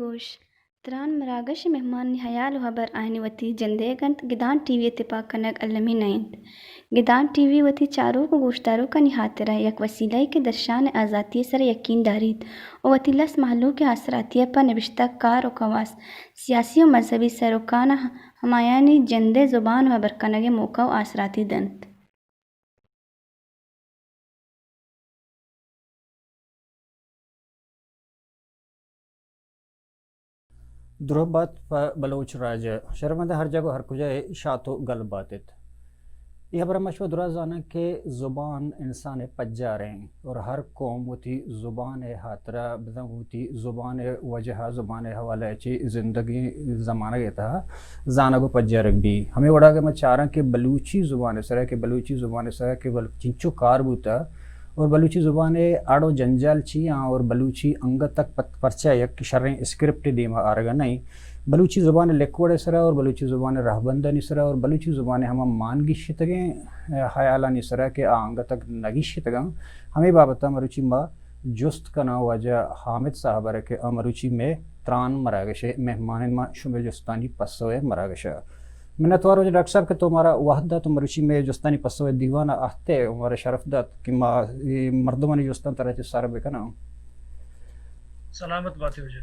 گوش، تران مراگش ءِ مہمانانی ہیال ءُ ہبر آیانی وتی جندئیگ اَنت، گدان ٹی وی ءِ تپاک کنگ المی نہ اِنت۔ گدان ٹی وی وتی چاروک ءُ گوشداروکانی ہاترا یک وسیلہ یے کہ درشان ءِ آزاتی ءِ سرا یکین داریت ءُ وتی لس مہلوک ءِ آسراتی ءَ پہ نبشتہ کار ءُ کواس، سیاسی ءُ مذہبی سروکاں ہمایانی جندئے زبان ءُ ہبر کنگ ءِ موقع ءُ آسراتی دنت۔ دروہ بات پہ بلوچ راج ءَ۔ شرمندہ ہر جاگہ ءُ ہر کجا اے شات ءُ گل بات ات۔ اے ہبر ءَ ما شما دراہ زاناں کہ زبان انسان ءِ پجار ایں اور ہر قوم وتی زبان ءِ ہاترا بزاں وتی زبان ءِ وجہ ءَ، زبان ءِ حوالہ ءَ چہ زندگی زمانگ ءِ تہا زانگ ءُ پجارگ بی۔ ہمے وڑا کہ ما چاراں کہ بلوچی زبان ءِ سرا، کہ بلوچی زبان ءِ سرا کہ بل-، چنچو کار بوتا اور بلوچی زبان ءِ اڑ ءُ جنجال چی آں اور بلوچی انگت تک پت-، پرچا یک شریں اسکرپٹ دیما آرگا نہ ایں۔ بلوچی زبان ءِ لکھ وڑ ءِ سرا اور بلوچی زبان ءِ رہبندانی سرا اور بلوچی زبان ءِ ہما مان گیشتگیں، اے، حیالانی سرا کہ آ انگت تک نہ گیشتگاں، ہمے بابت ءَ مروچی ما جست کناں واجہ حامد صاحب ءَ را کہ آ مروچی مئے تران مراگش ءِ مہمان اَنت، ما شمئے جستانی پسو ءِ مراگش ءَ۔ منتوار واجہ ڈاکٹر صاحب کہ تو مارا وہد دات ءُ مروچی مئے جستانی پسو ءِ دیوان ءَ اہت ئے ءُ مارا شرف دات کہ ما اے مردمانی جستاں ترا چہ سر بکناں۔ سلامت باتے واجہ۔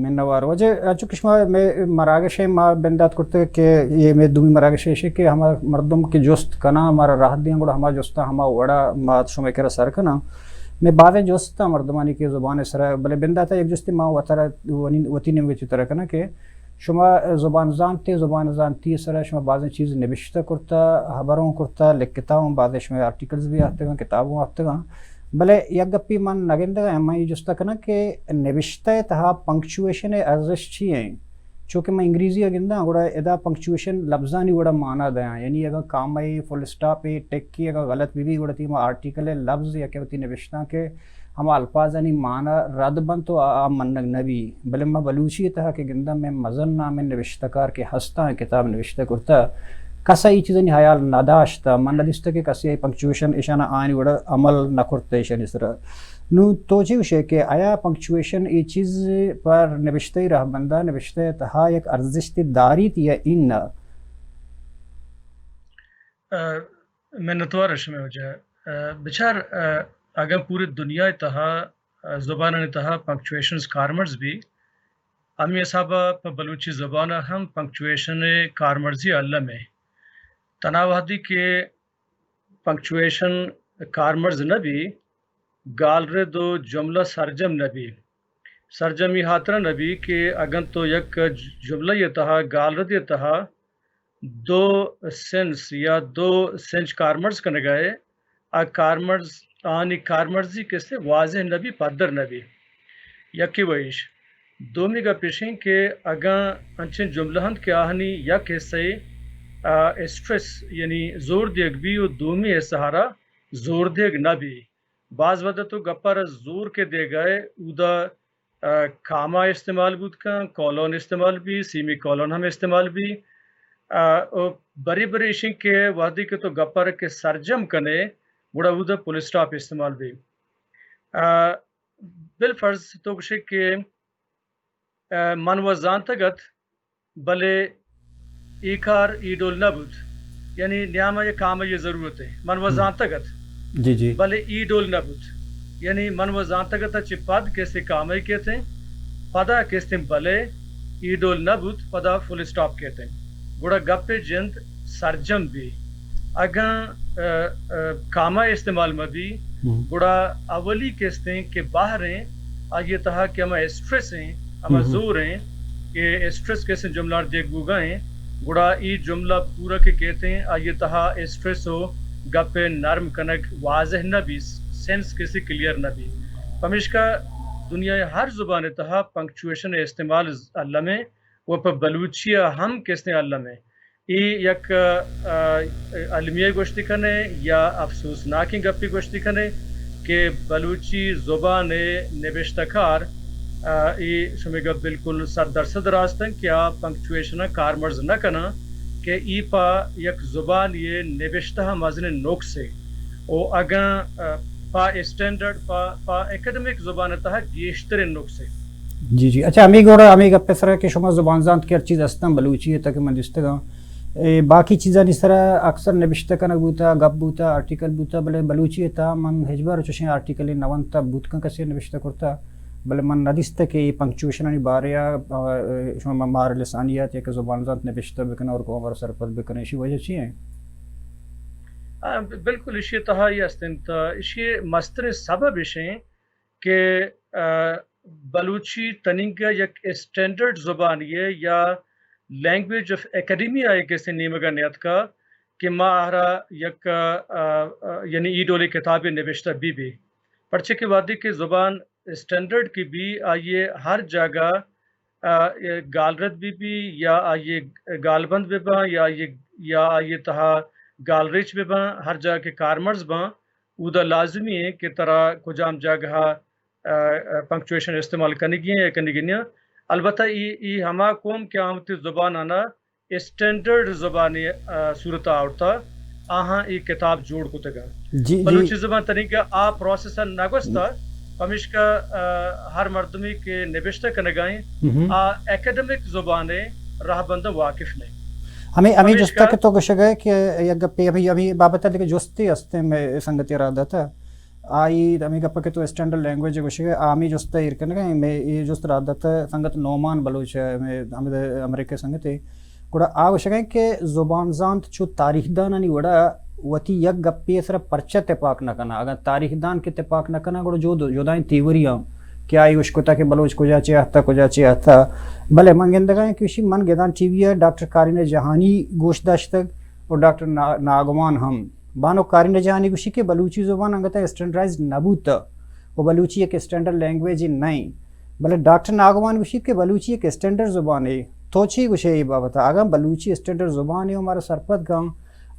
منوار۔ واجہ، انچو کہ شما مئے مراگش ءَ ما بندات کرتگ کہ اے مئے دومی مراگش ایش کہ ہما مردم کہ جست کناں، مارا راہ دیاں، گڑا ہما جستاں ہما وڑا ما شمئے کرا سر کناں۔ مئے بازیں جست آں مردمانی کہ زبان ءِ سرا، بلے بندات ءَ یک جستے ما وترا ونی-، وتی نیمگ ءَ چہ ترا کناں کہ شما زبان زانت ءِ، زبان زانتی ءِ سرا شما بازیں چیز نبشتہ کرتا، ہبر اوں کرتا، لکھتا اوں، بازیں شمئے آرٹیکلز بھی آتکگاں، کتاب اوں آتکگاں۔ بلے یک گپے من نہ گندگاں، من اے جست ءَ کناں کہ نبشتہ ءِ تہا پنکچویشن ءِ ارزشت چی ایں؟ چونکہ من انگریزی ءَ گنداں، گڑا ادا پنکچویشن لبزانی وڑا مانا دیاں، یعنی اگاں کامہ ءِ، فل اسٹاپ ءِ، ٹک ءِ اگاں غلط بہ بی، گڑا تئی ہما آرٹیکل ءِ لبز یا کہ وتی نبشتانک ءِ ہما الفاظانی مانا رد بنت ءُ آ، آ منگ نہ بی۔ بلے ما بلوچی ءِ تہا کہ گنداں، مئے مزن نامیں نبشتہ کار کہ ہستاں، کتاب نبشتہ کرتہ، کس ءَ اے چیزانی ہیال نہ داشتہ، من نہ دیستہ کہ کسے ءَ پنکچویشن ایشاناں آیانی وڑا عمل نہ کرتہ ایشانی سرا۔ نوں تو چے گوشئے کہ آیا پنکچویشن اے چیز پر نبشتہ ءِ رہبندا، نبشتہ ءِ تہا یک ارزشتے داریت یا اناں؟ ءَ، منتوار شمئے واجہ۔ ءَ، بچار، ءَ، اگاں پوری دنیا ءِ تہا، ءَ، زبانانی تہا پنکچویشنز کارمرز بی، ہمے حساب ءَ پہ بلوچی زبان ءَ ہم پنکچویشن ءِ کارمرزی الم ایں۔ تنا وہدی کہ پنکچویشن کارمرز نہ بی، گالرد ءُ جملہ سرجم نہ بی۔ سرجمی ہاترا نہ بی کہ اگن تو یک جملہ ءِ تہا، گالردے ءِ تہا دو سینس یا دو سنچ کارمرز کنگا ئے، آ کارمرز، آہانی کارمرزی کسے واضح نہ بی، پدر نہ بی۔ یکے وَ ایش۔ دومی گپ ایش ایں کہ اگاں انچیں جملہ انت کہ آہانی یک حصہ ءَ، آ، اسٹریس یعنی زور دیگ بی ءُ دومی حصہ ءَ را زور دیگ نہ بی۔ باز وھد ءَ تو گپ ءَ را زور کہ دیگ ءَ ئے، اودا، آ، کاما استعمال بوت کن، کولون استعمال بی، سیمی کولون ہم استعمال بی۔ آ، او برے برے ایش ایں کہ وھدے کہ تو گپ ءَ را کہ سرجم کن ئے، گڑا اودا پل اسٹاپ استعمال بی۔ آ، بالفرض تو گوشے کہ، آ، من وَ زانتگ ات، بلے اے کار اے ڈول نہ بوت۔ یعنی نیام ءَ یک کامے ءِ ضرورت ایں۔ من وَ ہم۔ زانتگ ات۔ جی، جی۔ بلے اے ڈول نہ بوت۔ یعنی من وَ زانتگ ات ءَ چہ پد کسے کامے کیت ایں۔ پدا کسے بلے اے ڈول نہ بوت، پدا فل اسٹاپ کیت ایں۔ گڑا گپ ءِ جند سرجم بی۔ اگاں، ءَ، ءَ، کاما استعمال مہ بی، ہم۔ گڑا اولی کسے کہ بہر ایں، آئی ءِ تہا کہ ہما اسٹریس ایں، ہما ہم، ہم۔ زور ایں، کہ اسٹریس کسے جملہ ءَ را دیگ بوگا ایں، گڑا ای جملہ پورا کہ کیتیں، آئی تہا اسٹریس و گپ نرم کنگ واضح نہ بی، سینس کسی کلیئر نہ بی۔ پمیشکا دنیا ہر زبان تہا پنکچویشن استعمال الم ایں و پہ بلوچی ہم کسیں الم ایں۔ ای یک، آ، المیہ گوشتی کنے یا افسوسناکیں گپی گوشتی کنے کہ بلوچی زبان نبشتہ کار، آ، ای شمی گپ بالکل صد درصد راست انت کہ آ پنکچویشن کارمرز نہ کناں کہ ای پا یک زبان یہ نبشتہ مزن نقص ہے۔ او اگاں، آ، پا اسٹینڈرڈ، پا، پا اکیڈمک زبان تہا گیشتر نقص ہے۔ جی، جی۔ اچھا، ہمیں گوڑا، ہمیں گپ سرا کہ شما زبان زانت کہ ہر چیز ہستاں بلوچی ہے تاکہ من دستگاں۔ اے، باقی چیزانی سرا اکثر نبشتہ کنگ بوتا، گپ بوتا، آرٹیکل بوتا، بلے بلوچی ہے تا من ہچبر چوشیں آرٹیکل نہ ونتا، بوت کن کسی نبشتہ کرتا، بلے من نہ دیستا کہ یہ پنکچویشنانی بارے آ، آ، شما مار لسانیات یا کہ زبان زانت نبشتہ بکن اور قوم اور سرپد بکن، اسی وجہ چی ہیں؟ آ، ب-، بالکل اسی تہا ہی است انت۔ اسی مستر سبب اش ہیں کہ، آ، بلوچی تنیگہ یک اسٹینڈرڈ زبانی ہے یا لینگویج آف اکیڈمی آئے کسی نیمگا نیتکا کہ ما آہرا یک، آ، آ، یعنی ای ڈولی کتابی نبشتہ بی بی۔ پرچہ کہ وادی کہ زبان اسٹینڈرڈ کی بی آئیے ہر جاگہ، آ، گالرد بی بی یا آئیے گالبند بی باں یا آئیے، یا آئیے تہا گالریچ بی باں، ہر جاگہ کہ کارمرز باں، اودا لازمی ہیں کہ ترا کجام جاگہ، آ، آ، پنکچویشن استعمال کنگی ہیں یا کنگی نہیں۔ البتہ ای، ای ہما قوم کہ آمتی زبان آنا اسٹینڈرڈ زبانی، آ، صورت آورتا، آہاں ای کتاب جوڑ کتگا۔ جی، جی۔ بلوچی زبان تنیگا آ پروسیس نہ گوستا، پمیشکا، آ، ہر مردمی کہ نبشتہ کنگائیں، آ اکیڈمک زبانے رہبند واقف نہیں۔ ہمیں، ہمیں پمیشکا جستا کہ تو گوشگئے کہ یک گپے ہمیں، ہمیں بابت دیگہ جستے ہستے میں سنگتی را داتا۔ آئی ہمیں گپ کہ تو اسٹینڈرڈ لینگویج گوشگ ء، آ ہمیں جست ء ایر کنگ ء، مئے اے جست را دات سنگت نعمان بلوچ ء، مئے ہمد امریکہ سنگت ء۔ گڑا آ گوشگ ء کہ زبان زانت چو تاریخ دانانی وڑا وتی یک گپے ء سرا پرچہ تپاک نہ کناں۔ اگاں تاریخ دان کہ تپاک نہ کناں، گڑا جو جدائیں تیوری آں کہ آئی گوش کتا کہ بلوچ کجا چے آتا، کجا چے آتا۔ بلے من گندگ ء کہ اشی من گدان ٹی وی ء ڈاکٹر کارین جہانی گوش داشتگ اور ڈاکٹر نا-، ناگمان ہم۔ بانک کارین جہانی گوشی کہ بلوچی زبان انگت اسٹینڈرڈائز نہ بوت و بلوچی یک اسٹینڈرڈ لینگویج نہ ایں۔ بلے ڈاکٹر ناگمان گوشی کہ بلوچی یک اسٹینڈرڈ زبان ہے۔ تو چی گوشے اے بابت؟ اگاں بلوچی اسٹینڈرڈ زبان ہے، ہمارا سرپد گاں،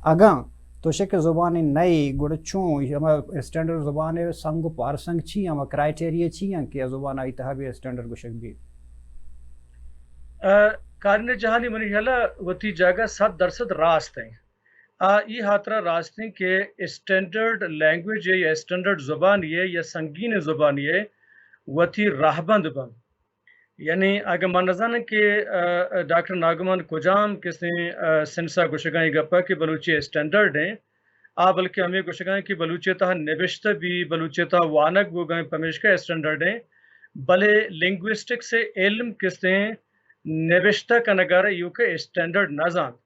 اگاں تو شک زبان نہ اے، گڑا چون ہما اسٹینڈرڈ زبان ہے، سنگ و پارسنگ چی، ہما کرائٹیریا چی ہیں کہ زبان آئی تہا بھی اسٹینڈرڈ گوشگ بھی؟ آ، کارین جہانی منی خیال ء وتی جاگہ صد درصد راست ہیں۔ آ ای ہاترا راستیں کہ اسٹینڈرڈ لینگویج ہے یا اسٹینڈرڈ زبانی ہے یا سنگین زبانی ہے، وتی راہبند بن۔ یعنی اگہ من نزاناں کہ، آ، ڈاکٹر ناگمان کجام کسیں، آ، سنسا گوشگاں ای گپا کہ بلوچی اسٹینڈرڈ ہیں، آ بلکہ ہمیں گوشگاں کہ بلوچی تہا نبشتہ بھی، بلوچی تہا وانگ بوگاں پمیشکا اسٹینڈرڈ ہیں، بلے لنگوسٹکس علم کسیں نبشتہ کنگا را ایوکا اسٹینڈرڈ نہ زانت۔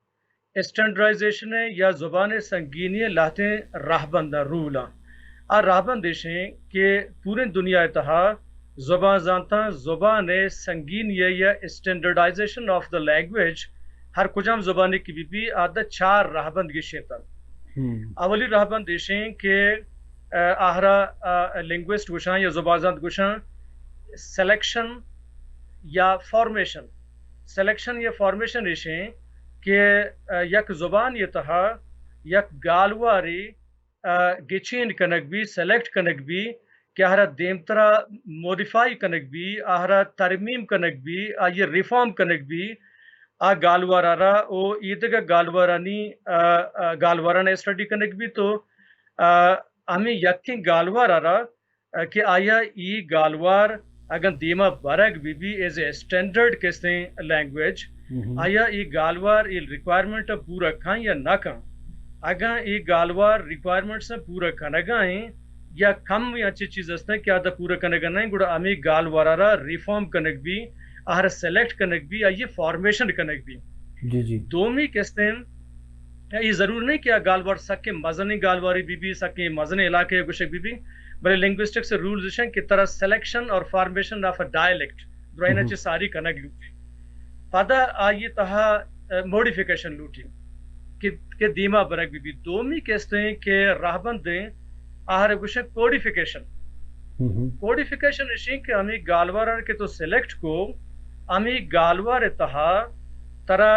اسٹینڈرڈائزیشن ء یا زبان ء سنگینی ء لہتیں راہبنداں، رول آں۔ آ راہبند ایش ایں کہ پوریں دنیا ء تہا زبان زانتاں، زبان ء سنگینی ء یا اسٹینڈرڈائزیشن آف دا لینگویج، ہر کجام زبانے کہ بہ بی، آ دا چار راہبند گیشینتن۔ اولی راہبند ایش ایں کہ، آ، آہرا، آ، لنگوسٹ گوشاں یا زبان زانت گوشاں، سلیکشن یا فارمیشن۔ سلیکشن یا فارمیشن ایش ایں کہ، آ، یک زبان یہ تہا یک گالواری، آ، گچین کنگ بی، سلیکٹ کنگ بی کہ آہرا دیمترا موڈیفائی کنگ بی، آہرا ترمیم کنگ بی، آئی ریفارم کنگ بی، آ گالوارا را او ایدگہ گالوارانی، آ، آ، گالواران اسٹڈی کنگ بی تو، آ، ہمیں یکیں گالوارا را کہ آیا ای گالوار اگاں دیما برگ بی بی ایز اے اسٹینڈرڈ کسیں لینگویج، آیا ای گالوار ای ریکوائرمنٹ پورا کن یا نہ کن؟ اگاں ای گالوار ریکوائرمنٹس پورا کنگا ہیں یا کم یا چی چیز ہستیں کہ آدھا پورا کنگا نہیں، گڑا ہمیں گالوارا را ریفارم کنگ بی، آہر سلیکٹ کنگ بی، آئی فارمیشن کنگ بی۔ جی، جی۔ دومی کسیں اے ضرور نہیں کہ آ گالوار سکیں مزنیں گالوارے بی بی، سکیں مزنیں علاقے گوشگ بی بی، بلے لنگوسٹکس رولز اش ہیں کہ ترا سلیکشن اور فارمیشن آف اے ڈائلیکٹ درائنا چہ ساری کنگ لوٹی۔ پدا آئی تہا موڈیفیکیشن لوٹی کہ کہ دیما برگ بی بی۔ دومی کستیں کہ رہبندیں آہر گوشن کوڈیفیکیشن۔ کوڈیفیکیشن اشیں کہ ہمیں گالوار کہ تو سلیکٹ کو، ہمیں گالوار تہا ترا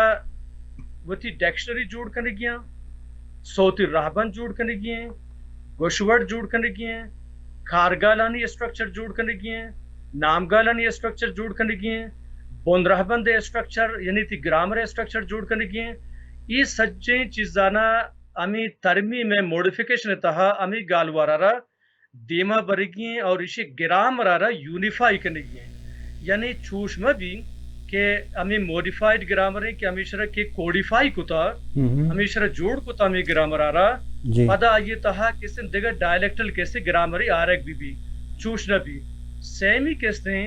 وتی ڈکشنری جوڑ کنگی ہیں، صوتی رہبند جوڑ کنگی ہیں، گوشوڑ جوڑ کنگی ہیں، کارگالانی اسٹرکچر جوڑ کنگی ہیں، نامگالانی اسٹرکچر جوڑ کنگی ہیں، بن رہبند اسٹرکچر یعنی تی گرامر اسٹرکچر جوڑ کنگی ہیں۔ یہ سجیں چیزانا ہمیں ترمیم موڈیفیکیشن تہا ہمیں گالوارا را دیما برگی ہیں اور ایشی گرامر را یونیفائی کنگی ہیں۔ یعنی چوش مہ بی کہ ہمیں موڈیفائیڈ گرامر ہیں کہ ہمیشہ را کہ کوڈیفائی کتا، ہمیشہ را جوڑ کتا ہمیں گرامر را، پدا آئیے تہا کسے دگہ ڈائلیکٹل کسے گرامری آرگ بی بی، چوش نہ بی۔ سیمی کسے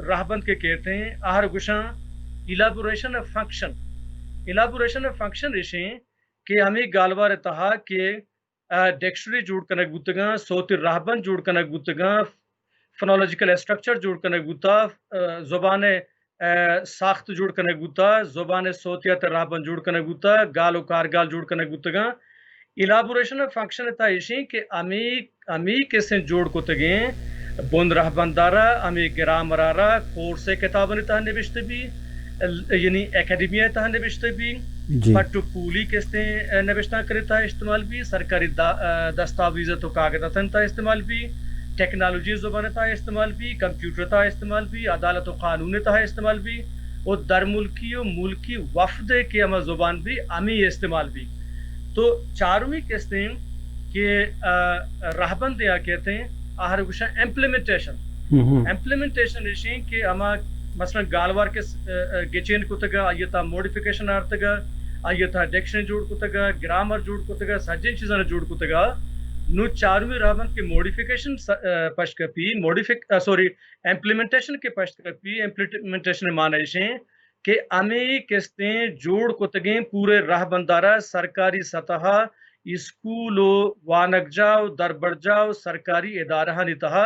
رہبند کے کہتے ہیں آہر گوشاں elaboration of function. Elaboration of function اشیں کہ ہمیں گالوار تہا کہ ڈکشنری جوڑ کنگ بوتگاں، صوتی رہبند جوڑ کنگ بوتگاں، فنولوجیکل اسٹرکچر جوڑ کنگ بوتا، زبان ساخت جوڑ کنگ بوتا، زبان صوتیات رہبند جوڑ کنگ بوتا، گال و کارگال جوڑ کنگ بوتگاں۔ الیبوریشن آف فنکشن تا ایشیں کہ ہمیں ہمے کسیں جوڑ کتگیں بند رہبندارا، ہمے گرامرارا کورس کتابانی تہا نبشتہ بی، یعنی اکیڈمیا تہا نبشتہ بی، پٹ و پولی کسیں نبشتہ کرے تہا استعمال بی، سرکاری دستاویز تو کاغذاتن تہا استعمال بی، ٹیکنالوجی زبان تہا استعمال بی، کمپیوٹر تہا استعمال بی، عدالت و قانون تہا استعمال بی، و در ملکی و ملکی وفد کہ ہما زبان بی ہمے استعمال بی۔ تو چارمی کسیں کہ رہبند یا کہتے ہیں آہر گوشاں امپلیمنٹیشن۔ امپلیمنٹیشن ایشیں کہ ہما مثلاً گالوار کے گچین کتگا، آئیے تہا موڈیفیکیشن آرتگا، آئیے تہا ڈکشنری جوڑ کتگا، گرامر جوڑ کتگا، سجیں چیزاں جوڑ کتگا۔ نو چارمی رہبند کے موڈیفیکیشن پشکپی، موڈیفک سوری، امپلیمنٹیشن کے پشکپی۔ امپلیمنٹیشن معنی ایشیں کہ ہمے کستیں جوڑ کتگیں پورے رہبندارا سرکاری سطح ء اسکول و وانگجاہ و دربرجاہ و سرکاری ادارہانی تہا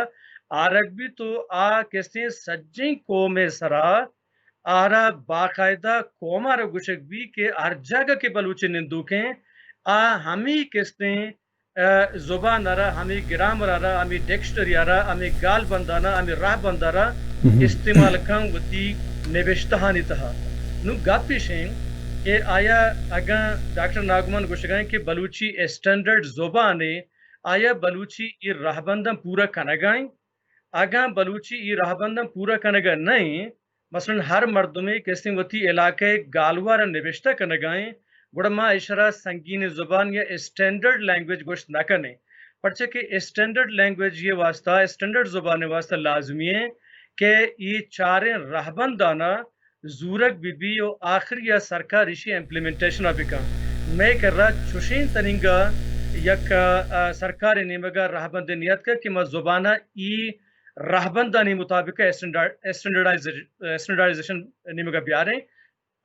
آرگ بیت و آ کستیں سجیں قوم ء سرا آرا باقاعدہ قوم ء را گوشگ بیت کہ ہر جاگہ کہ بلوچ نندوکیں آ ہمے کستیں زبان ء را، ہمے گرامر ء را، ہمے ڈکشنری ء را، ہمے گال بندان ء، ہمے راہ بندان ء را استعمال کن وتی نبشتہانی تہا۔ نوں گپ ایش انت کہ آیا اگاں ڈاکٹر ناگمان گوشگا انت کہ بلوچی اسٹینڈرڈ زبانے، آیا بلوچی اے راہبنداں پورا کنگا انت؟ اگاں بلوچی اے راہبنداں پورا کنگا نہ انت، مثلاً ہر مردمے کسیں وتی علاقہ ء گالوار ء نبشتہ کنگا ایں، گڑا ما اشرا سنگین زبان یا اسٹینڈرڈ لینگویج گوشت نہ کنیں، پرچہ کہ اسٹینڈرڈ لینگویج یہ واسطہ، اسٹینڈرڈ زبان واسطہ لازمی ہے کہ یہ چاریں رہبندانا زورگ بہ بی و آخری ء سرکار ایشی امپلیمنٹیشن ء بکن۔ مئے کرا چوشیں تنینگا یک، ء، سرکار نیمگا رہبندے نیتکگ کہ ما زبان ء ای رہبندانی مطابق اسٹینڈرڈ-، اسٹینڈرڈائز-، اسٹینڈرڈائزیشن نیمگا بیاریں۔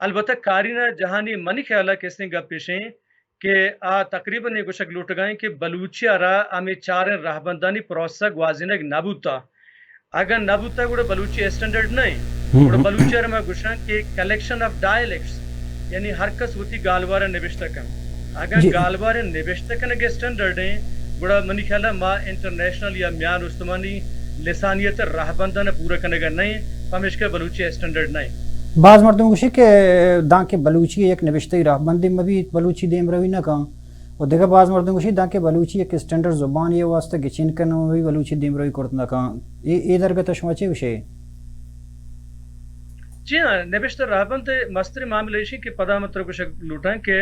البتہ قارین جہانی منی خیال ء کسیں گپ ایشیں کہ آ تقریباً یہ گوشگ لوٹگائیں کہ بلوچی ء را ہمیں چاریں رہبندانی پروسیس ء گوازینگ نہ بوتا۔ اگاں نہ بوتا گڑا بلوچی اسٹینڈرڈ نہ انت۔ گڑا بلوچی ء را ما گوشاں کہ کلیکشن آف ڈائلیکٹس، یعنی ہر کس وتی گالوار ء نبشتہ کن۔ اگاں گالوار ء نبشتہ کنگ اسٹینڈرڈ انت، گڑا منی خیال ء ما انٹرنیشنل یا میان استمانی لسانیت ء رہبندان ء پورا کنگ ء نہ انت، پمیشکا بلوچی اسٹینڈرڈ نہ انت۔ باز مردم گوشی کہ دانکہ بلوچی یک نبشتہ رہبندے مہ بیت، بلوچی دیمروی نہ کن۔ و دگہ باز مردم گوشی دانکہ بلوچی یک اسٹینڈرڈ زبانے ء واستہ گچین کنوی بلوچی دیمروی کرت نہ کن۔ اے، اے درگت ء شما چے گوشے؟ جی ہاں، نبشتہ رہبند ء مستریں معاملہ ایشی کہ پدا من ترا گوشگ لوٹاں کہ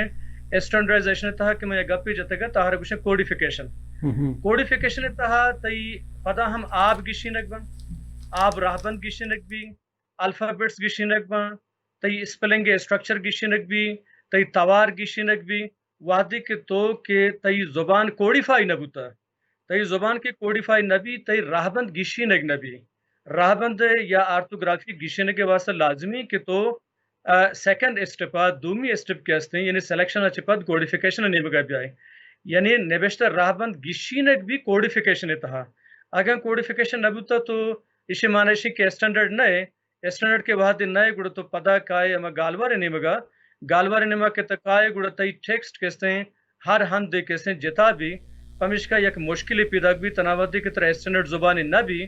اسٹینڈرڈائزیشن ء تہا کہ من یک گپے جتگ ء تہا را گوشاں کوڈیفیکیشن۔ کوڈیفیکیشن ء تہا تئی پدا ہم آب گشینگ بن، آب رہبند گشینگ بی، الفابیٹس گشینگ بن، تئی اسپیلنگ اسٹرکچر گشینگ بی، تئی توار گشینگ بی، وہدے کہ تو کہ تئی زبان کوڈیفائی نہ بوتہ، تئی زبان کہ کوڈیفائی نہ بی، تئی رہبند گشینگ نہ بی۔ رہبند یا آرتوگرافی گشینگ واسطہ لازمی کہ تو، آ، سیکنڈ اسٹیپ ء، دومی اسٹیپ کہ ہستیں، یعنی سلیکشن ء چہ پد کوڈیفیکیشن ء نیمگ ء بیائے۔ یعنی نبشتہ رہبند گشینگ بی کوڈیفیکیشن ء تہا۔ اگاں کوڈیفیکیشن نہ بوتہ تو ایشی معنی ایشی کہ اسٹینڈرڈ نہ ہے، اسٹینڈرڈ کہ وہدے نئے گڑا تو پدا کائے ہما گالوار ءِ نیمگا، گالوار ءِ نیمگا کہ تو کائے گڑا تئی ٹیکسٹ کستیں ہر ہندے کستیں جتا بی، پمیشکا یک مشکلے پیداک بی، تنا وہدے کہ ترا اسٹینڈرڈ زبانے نہ بی،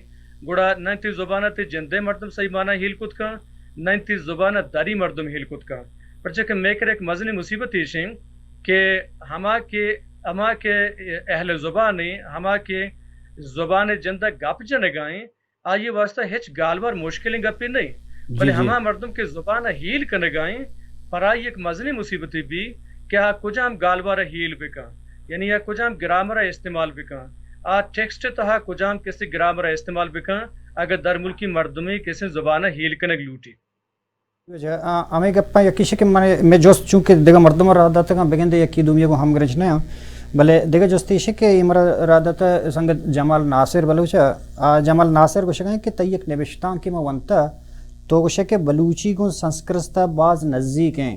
گڑا نہ تئی زبان ءَ تئی جندے مردم صحیح مانا ہیل کت کن، نہ تئی زبان ءَ دری مردم ہیل کت کن۔ پرچا کہ مئے کرا یک مزنیں مصیبت ایش انت کہ ہما کہ، ہما کہ اہل زبان ایں، ہما کہ زبان ءِ جند ءَ گپ جنگا ایں، آئی ءِ واستہ ہچ گالوار مشکلیں گپے نہ انت، جی، بلے جی۔ ہما مردم کہ زبان ءَ ہیل کنگا ایں، پرائی یک مزنیں مصیبتے بی کہ آ کجام گالوار ءَ ہیل بکن، یعنی آ کجام گرامر ءَ استعمال بکن، آ ٹیکسٹ ءِ تہا کجام کسے گرامر ءَ استعمال بکن، اگاں درملکی مردمے کسے زبان ءَ ہیل کنگ لوٹی۔ آ، ہمے گپاں یکیش کہ من، مئے جست چونکہ دگہ مردم را داتگاں، بگندے یکی دومی گوں ہمگرنچ نہ آں، بلے دگہ جست ایش کہ اے مرا را داتہ سنگت جمال ناصر بلوچ ءَ۔ آ، جمال ناصر گوشگا کہ تئی یک نبشتانکے ما ونتہ، تو گوشے کہ بلوچی گوں سنسکرت ءَ باز نزیک ایں۔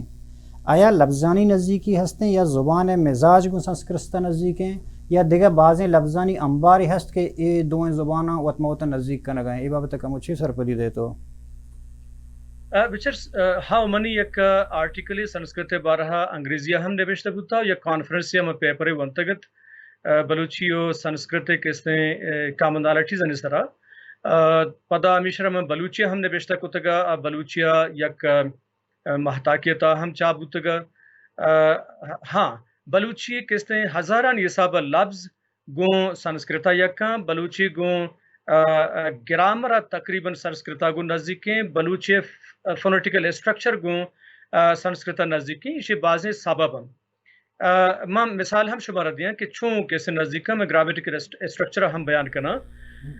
آیا لبزانی نزیکی ہستیں یا زبان ءِ مزاج گوں سنسکرت ءَ نزیک ایں یا دگہ بازیں لبزانی امبارے ہست کہ اے دوئیں زباناں وت مہ وت ءَ نزیک کنگا ایں؟ اے بابت ءَ کمو چے سرپدی دئے تو؟ آ، بچار، آ، ہاں، منی یک آرٹیکلے سنسکرت ءِ بارہ ءَ انگریزی ءَ ہم نبشتہ بوتہ، یک کانفرنسے ءَ من پیپرے ونتگ ات، آ، بلوچی و سنسکرت ءِ کستیں، آ، کامنالٹیزانی سرا۔ آ، پدا ہمیشرا من بلوچی ءَ ہم نبشتہ کتگ ءَ، آ بلوچی ءَ یک، آ، ماہتاکے ءِ تہا ہم چاپ بوتگ ءَ۔ آ، ہاں، بلوچی ءِ کستیں ہزارانی حساب ءَ لبز گوں سنسکرت ءَ یکاں، بلوچی گوں، آ، آ، گرامر ءَ تقریباً سنسکرت ءَ گوں نزیکیں، بلوچی ف-، فونیٹیکل اسٹرکچر گوں، آ، سنسکرت ءَ نزیکیں، ایشی بازیں سبب انت۔ آ، من مثال ہم شمارا دیاں کہ چون کسے نزیکاں، من گرامیٹیکل اسٹ-، اسٹرکچر ءَ ہم بیان کناں۔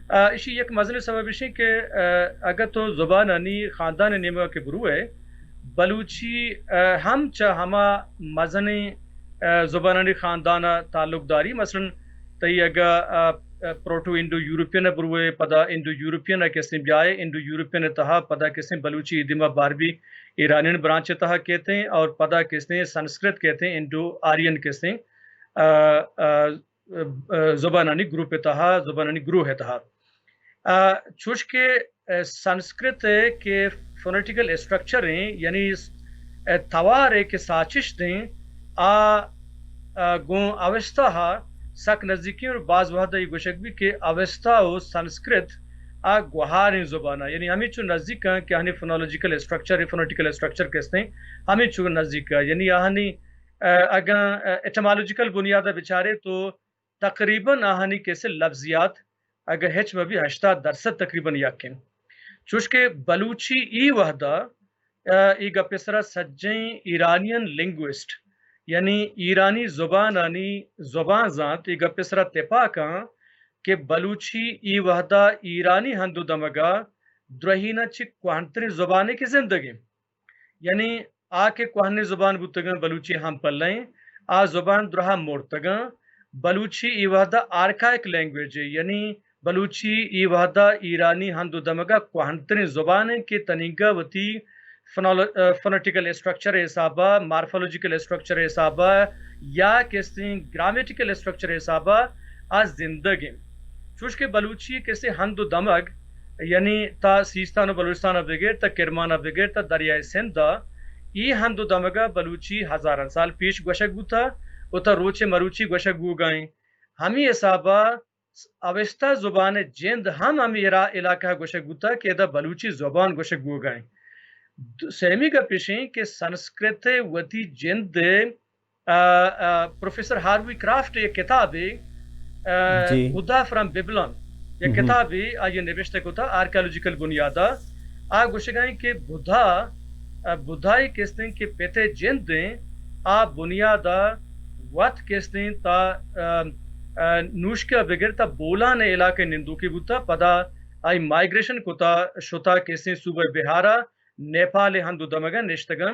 آ، ایشی یک مزنیں سبب ایشی کہ، آ، اگاں تو زبانانی خاندان ءِ نیمگ ءَ کہ بروئے، بلوچی، آ، ہم چہ ہما مزنیں، آ، زبانانی خاندان ءَ تعلق داری۔ مثلاً تئی اگاں، آ، آ، پروٹو انڈو یورپین ءَ بروئے، پدا انڈو یورپین ءَ کسیں بیائے، انڈو یورپین ءِ تہا پدا کسیں بلوچی اے دیما بار بی ایرانین برانچ ءِ تہا کیتیں اور پدا کسیں سنسکرت کیتیں انڈو آرین کسیں، آ، آ، آ، زبانانی گروپ ءِ تہا، زبانانی گروہ ءِ تہا۔ آ، چوش کہ، آ، سنسکرت ءِ کہ فونیٹیکل اسٹرکچر ایں، یعنی، آ، توار ءِ کہ ساچشت ایں، آ، آ، گوں اوستا ءَ سک نزیکیں اور باز وہد ءَ اے گوشگ بی کہ اوستا و سنسکرت آ گوہاریں زبان ءَ، یعنی ہمینچو نزیک ایں کہ آہانی فونولوجیکل اسٹرکچر، فونیٹیکل اسٹرکچر کستیں، ہمینچو نزیک ایں، یعنی آہانی، آ، اگاں، آ، ایٹمولوجیکل بنیاد ءَ بچارے تو تقریباً آہانی کسے لفظیات اگہ ہچ مہ بی ہشتاد درصد تقریباً یک انت۔ چوش کہ بلوچی ای وہدا، آ، ای گپ ءِ سرا سجیں ایرانین لنگوسٹ، یعنی ایرانی زبانانی زبان زانت، ای گپ ءِ سرا تپاک آں کہ بلوچی ای وہدا ایرانی ہند و دمگا درہینا چہ کوہنترین زبانے کہ زندگ انت۔ یعنی آ کہ کوہنیں زبان بوتگاں بلوچی ہم پلیں، آ زبان درہا مرتگاں۔ بلوچی ای وہدا آرکائک لینگویج ہے، یعنی بلوچی ای وہدا ایرانی ہند و دمگا کوہنترین زبان ہے کہ تنینگا وتی فنولو-، آ، فونیٹیکل اسٹرکچر حسابا، مارفولوجیکل اسٹرکچر حسابا یا کستیں گرامیٹیکل اسٹرکچر حسابا آ زندگ ہیں۔ چوش کہ بلوچی کسے ہند و دمگ، یعنی تا سیستان و بلوچستان ءَ بگر، تا کرمان ءَ بگر، تا دریائے سندھ ءَ، ای ہند و دمگ ءَ بلوچی ہزاران سال پیش گوشگ بوتا و تا روچ مروچی گوشگ بوگا ہیں۔ ہمی حساب ءَ اوستا زبان جند ہم ہمی را-، علاقہ ءَ گوشگ بوتا کہ ادا بلوچی زبان گوشگ بوگا ہیں۔ د-، سیمی گپ اش ہیں کہ سنسکرت وتی جند آ، آ، پروفیسر ہاروی کرافٹ یک کتابے، آ، جی۔ بدھا فرام بیبلون، یک ہم۔ کتابے آئی نبشتہ کتا آرکیالوجیکل بنیادا۔ آ گوشگائیں کہ بدھا، آ، بدھائی کستیں کہ پتے جندیں، آ بنیادا وت کستیں تا، آ، آ، نوشکہ بگر تا بولان علاقے نندوکی بوتا، پدا آئی مائیگریشن کتا، شتا کستیں صوبہ بہارا، نیپال ہند و دمگا نشتگاں۔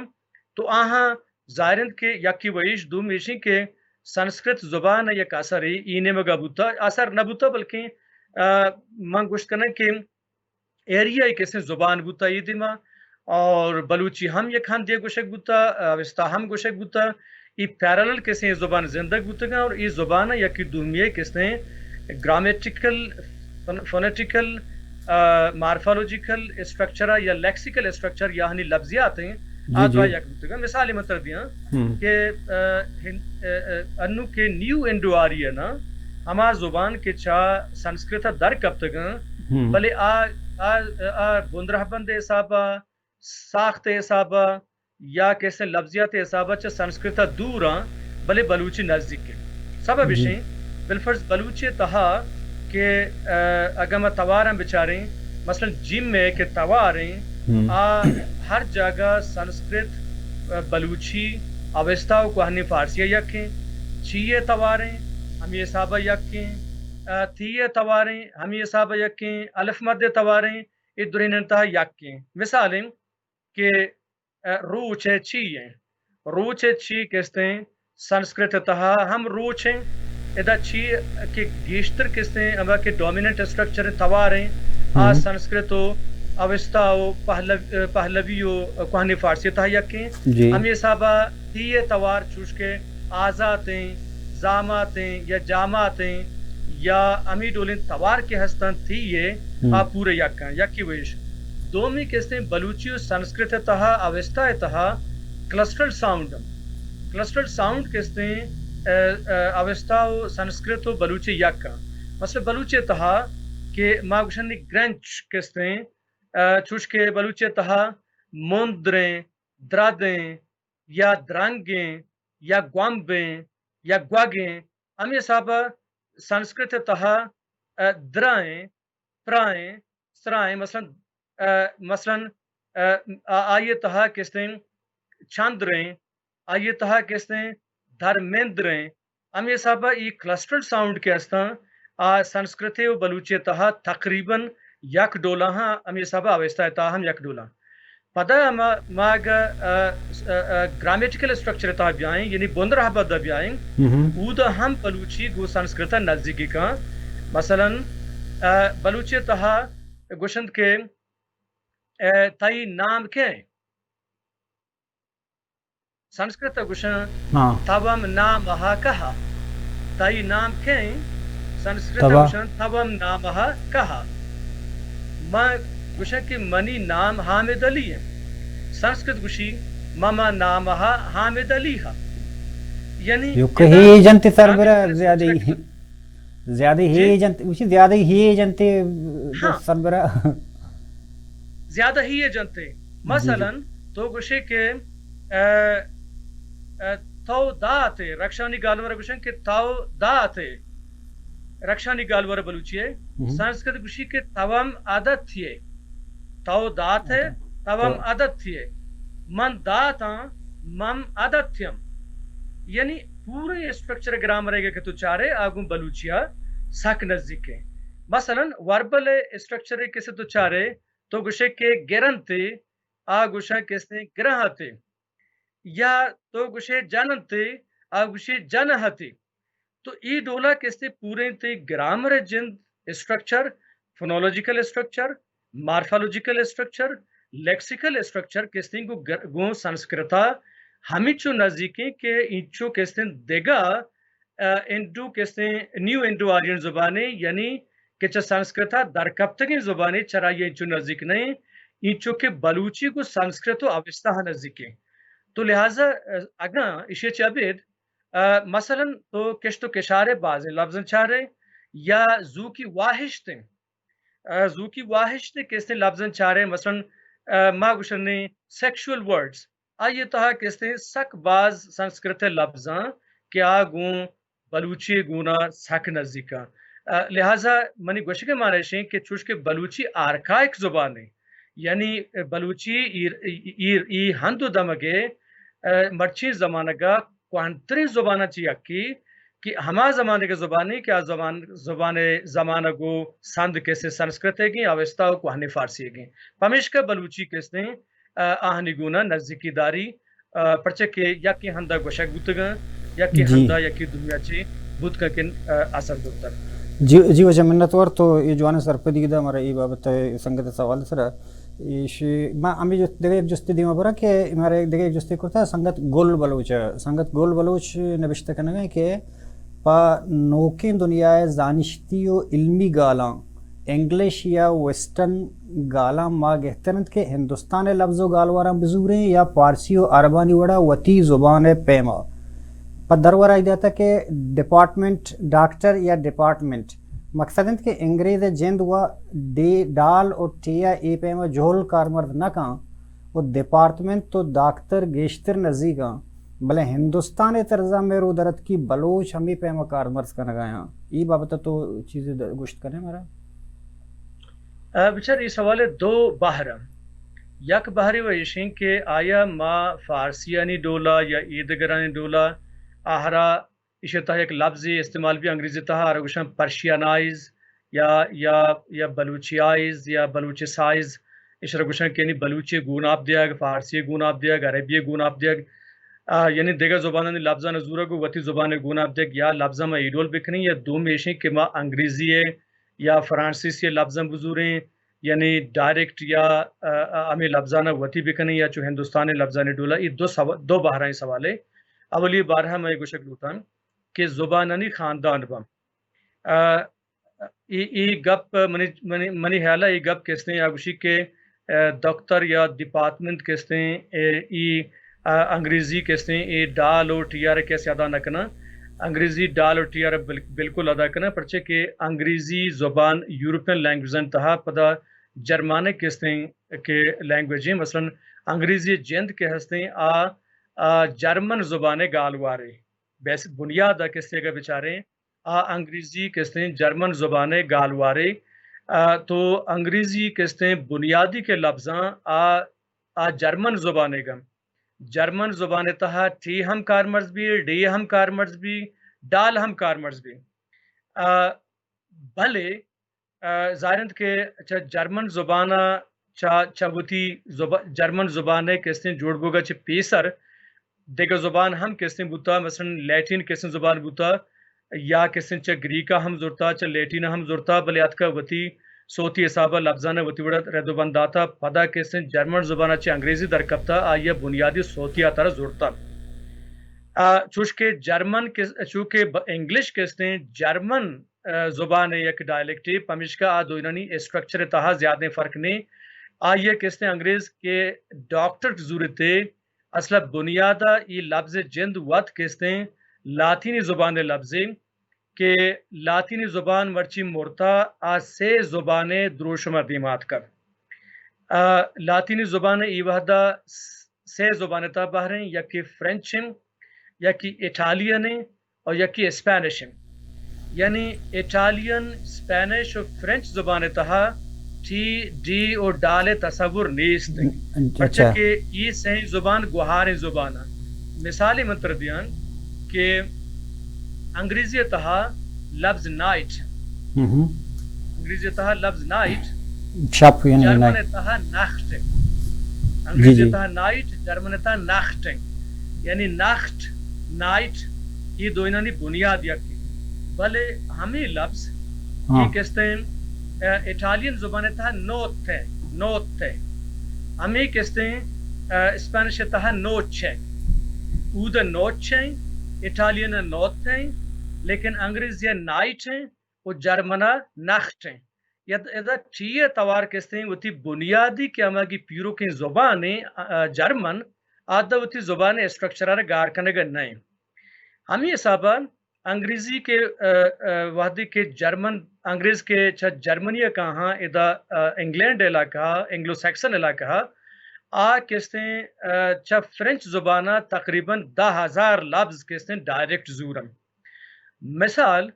تو آہاں ظاہر انت کہ یکے و ایش، دومی ایشیں کہ سنسکرت زبان ء یک اثرے ای نیمگا بوتا، اثر نہ بوتا، بلکیں، آ، من گوشت کناں کہ ایریا ء کسیں زبان بوتا ای دیما، اور بلوچی ہم یک ہندے گوشگ بوتا، اوستا ہم گوشگ بوتا، ای پیرالل کسیں زبان زندگ بوتگاں اور ای زبان ء یکے دومی ء کسیں گرامیٹیکل، فن-، فونیٹیکل مارفالوجیکل اسٹرکچر یا لیکسیکل اسٹرکچر یا ہنی لفظیات ہیں، آ جی، دعا جی۔ یک بوتگا۔ مثال من تر دیاں ہم۔ کہ، آ، ہن-، آ، آ، انو کہ نیو انڈو آرین نا، ہما زبان کہ چا سنسکرت در کپتگاں، ہم۔ بلے آ، آ، آ بندرہ بند حسابا، ساخت حسابا یا کسے لفظیات حسابا چہ سنسکرت دور آں، بلے بلوچی نزدیک ہیں۔ سبب جی۔ اشیں، بالفرض بلوچی تہا کہ، آ، اگہ ما تواراں بچاریں، مثلاً جیم ء کہ توار ہیں، ہم۔ آ ہر جاگہ سنسکرت، آ، بلوچی، اوستا و کوہنی فارسی یک ہیں۔ چی ء توار ہیں، ہمی حسابا یک ہیں۔ آ، تی ء توار ہیں، ہمی حسابا یک ہیں۔ الف مد ء توار ہیں، اے درینن تہا یک ہیں۔ مثال ہیں کہ، آ، روچ ء چی ہیں۔ روچ ء چی کستیں سنسکرت تہا ہم روچ ہیں۔ ادا چی کہ گیشتر کستیں ہما کہ ڈومیننٹ اسٹرکچر توار ہیں، آ ہم۔ سنسکرت و اوستا و پہلو-، پہلوی و کوہنی فارسی تہا یک ہیں۔ جی۔ ہمی حسابا تی ء توار چوش کہ آزات ہیں، زامات ہیں یا جامات ہیں یا ہمی ڈولیں توار کہ ہستن تی ء ہم۔ آ پورے یک ہیں، یکی ویش۔ دومی کستیں بلوچی و سنسکرت تہا اوستا تہا کلسٹرل ساؤنڈ۔ کلسٹرل ساؤنڈ کستیں، آ، آ، اوستا و سنسکرت و بلوچی یک آں۔ مثلاً بلوچی تہا کہ ما گوشنی گرنچ کستیں، آ، چوش کہ بلوچی تہا مندریں، درادیں یا درنگیں یا گومبیں یا گوگیں، ہمے حسابا سنسکرت تہا، آ، درائیں، پرائیں، سرائیں، مثلاً، آ، مثلاً، آ، آ-، آئی تہا کستیں چندریں، آئی تہا کستیں دھرمیندریں۔ ہمے حسابا ای کلسٹرل ساؤنڈ کہ ہستاں، آ سنسکرت و بلوچی تہا تقریباً یک ڈولا ہاں، ہمے حسابا اوستا تہا ہم یک ڈولا۔ پدا ما، ما اگہ، آ، آ، آ، گرامیٹیکل اسٹرکچر تہا بیائیں، یعنی بندرہ بد بیائیں، ہم۔ اودا ہم بلوچی گوں سنسکرت نزدیکی کاں۔ مثلاً، آ، بلوچی تہا گوشنت کہ، آ، تئی نام کئے؟ سنسکرت گوشن، ہاں۔ توم نامہ کہ۔ تئی نام کئے؟ سنسکرت توا۔ گوشن، توم نامہ کہ۔ ما گوشن کہ منی نام حامد علی ہے۔ سنسکرت گوشی، مم نامہ حامد علی ہے۔ یعنی جو ادا کہی جنتے سربرا گرامیٹیکل زیادہ ہی۔ اسٹرکچر۔ زیادہ جی؟ ہی جنتے، اسی زیادہ ہی جنتے ہاں۔ سربرا۔ زیادہ ہی جنتے۔ جی، جی۔ مثلاً تو گوشے کہ، آ، آ، تو داتے، رکشانی گالور گوشن کہ تو داتے۔ رکشانی گالور بلوچی ہے۔ ہم۔ سنسکرت گوشی کہ توم ادتیے۔ تو داتے، ادا۔ توم تو۔ ادتیے۔ من داتاں، مم ادتیم۔ یعنی پورے اسٹرکچر گرامر کے کہ تو چارے، آ گوں بلوچیا سک نزدیک ہے۔ مثلاً وربل اسٹرکچر کسے تو چارے، تو گوشے کہ گرنتے، آ گوشن کسے گرہتے۔ یا تو گوشے جننتے، آ گوشے جنہتے۔ تو ای ڈولا کسے پوریں تے گرامر جند اسٹرکچر، فونولوجیکل اسٹرکچر، مارفالوجیکل اسٹرکچر، لیکسیکل اسٹرکچر کسے گوں گر-، گوں سنسکرتا ہمیچو نزدیکیں کہ اینچو کسے دگہ، آ، انڈو کسے نیو انڈو آرین زبانے، یعنی کہ چہ سنسکرتا درکپتگیں زبانے چرا یہ اینچو نزدیک نہیں، اینچو کہ بلوچی گوں سنسکرت و اوستا نزدیکیں۔ تو لہذا، آ، اگاں اشی چہ ابید آ، مثلاً تو کشت و کشارے بازیں لبزاں چارے یا زوکی واہشتیں، آ، زوکی واہشت کسے لبزاں چارے، مثلاً، آ، ما گوشنیں سیکشوئل ورڈز، آئی تہا کسے سک باز سنسکرت لبزاں کہ آ گوں بلوچی گونا سک نزیکاں۔ آ، لہذا منی گوشگ مانا اشیں کہ چوش کہ بلوچی آرکائک زبانے، یعنی بلوچی ایر، ایر، ای ہند و دمگے، آ، مرچی زمانگا کوہنتریں زباناں چہ یکے کہ ہما زمانگ ء زبانے کہ آ زبان، زبان ء زمانگ و سند کسے سنسکرت ء گیں، اوستا و کوہنیں فارسی ء گیں۔ پمیشکا بلوچی کسے، آ، آہانی گونا نزیکی داری، آ، پرچہ کہ یکے ہندا گوشگ بوتگاں، یکے جی۔ ہندا یکے دومیا چے بوتگاں کہ، آ، اثر زرتگ۔ جی، جی واجہ منتوار تو اے جوانیں سرپدی دا مارا اے بابت ء سنگت ء سوال سرا۔ ایشی، ما ہمے جست، دگہ یک جستے دیما براں کہ مارا یک دگہ یک جستے کرتا سنگت گل بلوچ ء۔ سنگت گل بلوچ نبشتہ کنگا کہ پہ نوکیں دنیا ء زانشتی و علمی گالاں انگلش یا ویسٹرن گالاں ما گہتر انت کہ ہندوستان ء لبز و گالواراں بزوریں یا پارسی و عربانی وڑا وتی زبان ء پیما۔ پہ درور آئی داتا کہ ڈپارٹمنٹ ڈاکٹر یا ڈپارٹمنٹ مقصد انت کہ انگریز ء جند و ڈے ڈال و ٹے ء اے پیما جہل کارمرز نہ کن و ڈپارٹمنٹ تو داکتر گیشتر نزیک آں، بلے ہندوستان ء طرزا مئے رودرتکی بلوچ ہمے پیما کارمرز کنگا آں۔ اے بابت ء تو چیزے د-، گوشت کنے مارا؟ آ، بچار، اے سوال ء دو بہر انت۔ یک بہرے و ایشیں کہ آیا ما فارسیانی ڈولا یا ایدگرانی ڈولا آہرا ایشی تہا یک لبزے استعمال بی انگریزی تہا، آرا گوشن پرشینائز یا، یا، یا بلوچیائز یا بلوچسائز، ایشرا گوشن کہ یعنی بلوچی گوناپ دیگ، فارسی گوناپ دیگ، عربی گوناپ دیگ، آ، یعنی دگہ زبانانی لبزان زورگ و وتی زبان گوناپ دیگ، یا لبزاں ما ایڈول بکنیں، یا دوم ایشیں کہ ما انگریزی یا فرانسیسی لبزاں بزوریں، یعنی ڈائریکٹ یا، آ، آ، ہمیں لبزان وتی بکنیں یا چو ہندوستانی لبزانی ڈولا، یہ دو سو-، دو بہرائیں سوالے۔ اولی بارہ میں گوشگ لوٹاں کہ زبانانی خاندان بم۔ آ، ای، ای گپ منی، منی، منی خیال ء ای گپ کستیں یا گوشی کہ، آ، دکتر یا ڈپارٹمنٹ کستیں، اے، ای، آ، انگریزی کستیں، اے ڈال و ٹی آر کس ادا نہ کناں۔ انگریزی ڈال و ٹی آر بل-، بالکل ادا کناں، پرچہ کہ انگریزی زبان یورپین لینگویجن تہا پدا جرمانک کستیں کہ لینگویج ہیں، مثلاً انگریزی جند کہ ہستیں آ، آ، جرمن زبان گالوارے، بیس بنیاد ء کسے اگہ بچاریں، آ انگریزی کستیں جرمن زبان ء گالوارے، آ، تو انگریزی کستیں بنیادی کے لبزاں آ، آ جرمن زبان ء گم۔ جرمن زبان ء تہا ٹی ہم کارمرز بی، ڈی ہم کارمرز بی، ڈال ہم کارمرز بی۔ آ، بلے آ، ظاہر انت کہ چہ جرمن زبان ء چہ، چہ وتی زبا-، جرمن زبان ء کستیں جوڑ بوگ ء چہ پیسر دگہ زبان ہم کستیں بوتا، مثلاً لیٹین کستیں زبان بوتا یا کستیں چہ گریک ء ہم زرتا، چہ لیٹین ء ہم زرتا، بلے اتکا وتی صوتی حساب ء لبزان ء وتی وڑا رد و بند داتا، پدا کستیں جرمن زبان ء چہ انگریزی در کپتا، آئی ء بنیادی صوتی ء ترا زرتا۔ آ، چوش کہ جرمن کس-، چو کہ ب-، انگلش کستیں جرمن ء زبان ء یک ڈائلیکٹے، پمیشکا آ دوئینانی اسٹرکچر ء تہا زیادیں فرق نے۔ آئی ء کستیں انگریز کہ ڈاکٹر زورتے، اصل ء بنیاد ء اے لبز ء جند وت کستیں لاتینی زبان ء لبزے کہ لاتینی زبان مرچی مرتا، آ سے زبان ء دروشم ء دیما اتکگ۔ ء لاتینی زبان ء اے وہد ء س-، سے زبان ء تہا بہریں، یکے فرنچ انت، یکے اٹالین انت، اور یکی اسپینش انت۔ یعنی اٹالین، اسپینش و فرنچ زبان تہا ٹی، ڈی و ڈال تصور نیست انت۔ اچھا۔ پرچہ کہ یہ سہیں زبان گوہاریں زبان انت۔ مثال من تر دیان کہ انگریزی تہا لفظ نائٹ، ہم۔ انگریزی تہا لفظ نائٹ، شپ یعنی جرمن نائٹ۔ تہا نخٹ۔ جی، انگریزی جی۔ تہا نائٹ، جرمن تہا نخٹ۔ یعنی نخٹ، نائٹ، یہ دوئینانی بنیاد یکی۔ بلے ہمیں لفظ، ہاں۔ یہ کستیں، آ، اٹالین زبان تہا نوت ہے، نوت ہے۔ ہمیں کستیں، آ، اسپینش تہا نوچ ہے۔ اود نوچ ہے، اٹالین نوت ہے، لیکن انگریزی نائٹ ہے۔ و جرمنا نخٹ انت۔ ید-، ادا ٹی ء توار کستیں وتی بنیادی کہ ہماگی پیروکیں زبان انت، آ، آ، جرمن، آ دا وتی زبان اسٹرکچر ء گار کنگ ء نہ انت۔ ہمے حساب ء انگریزی کہ، آ، آ، وہدے کہ جرمن، انگریز کہ چہ جرمنی ء کاہاں ادا، آ، انگلینڈ علاقہ، اینگلو سیکسن علاقہ، آ کستیں، آ، چہ فرنچ زبان ء تقریباً دہ ہزار لفظ کستیں ڈائریکٹ زور انت۔ مثال،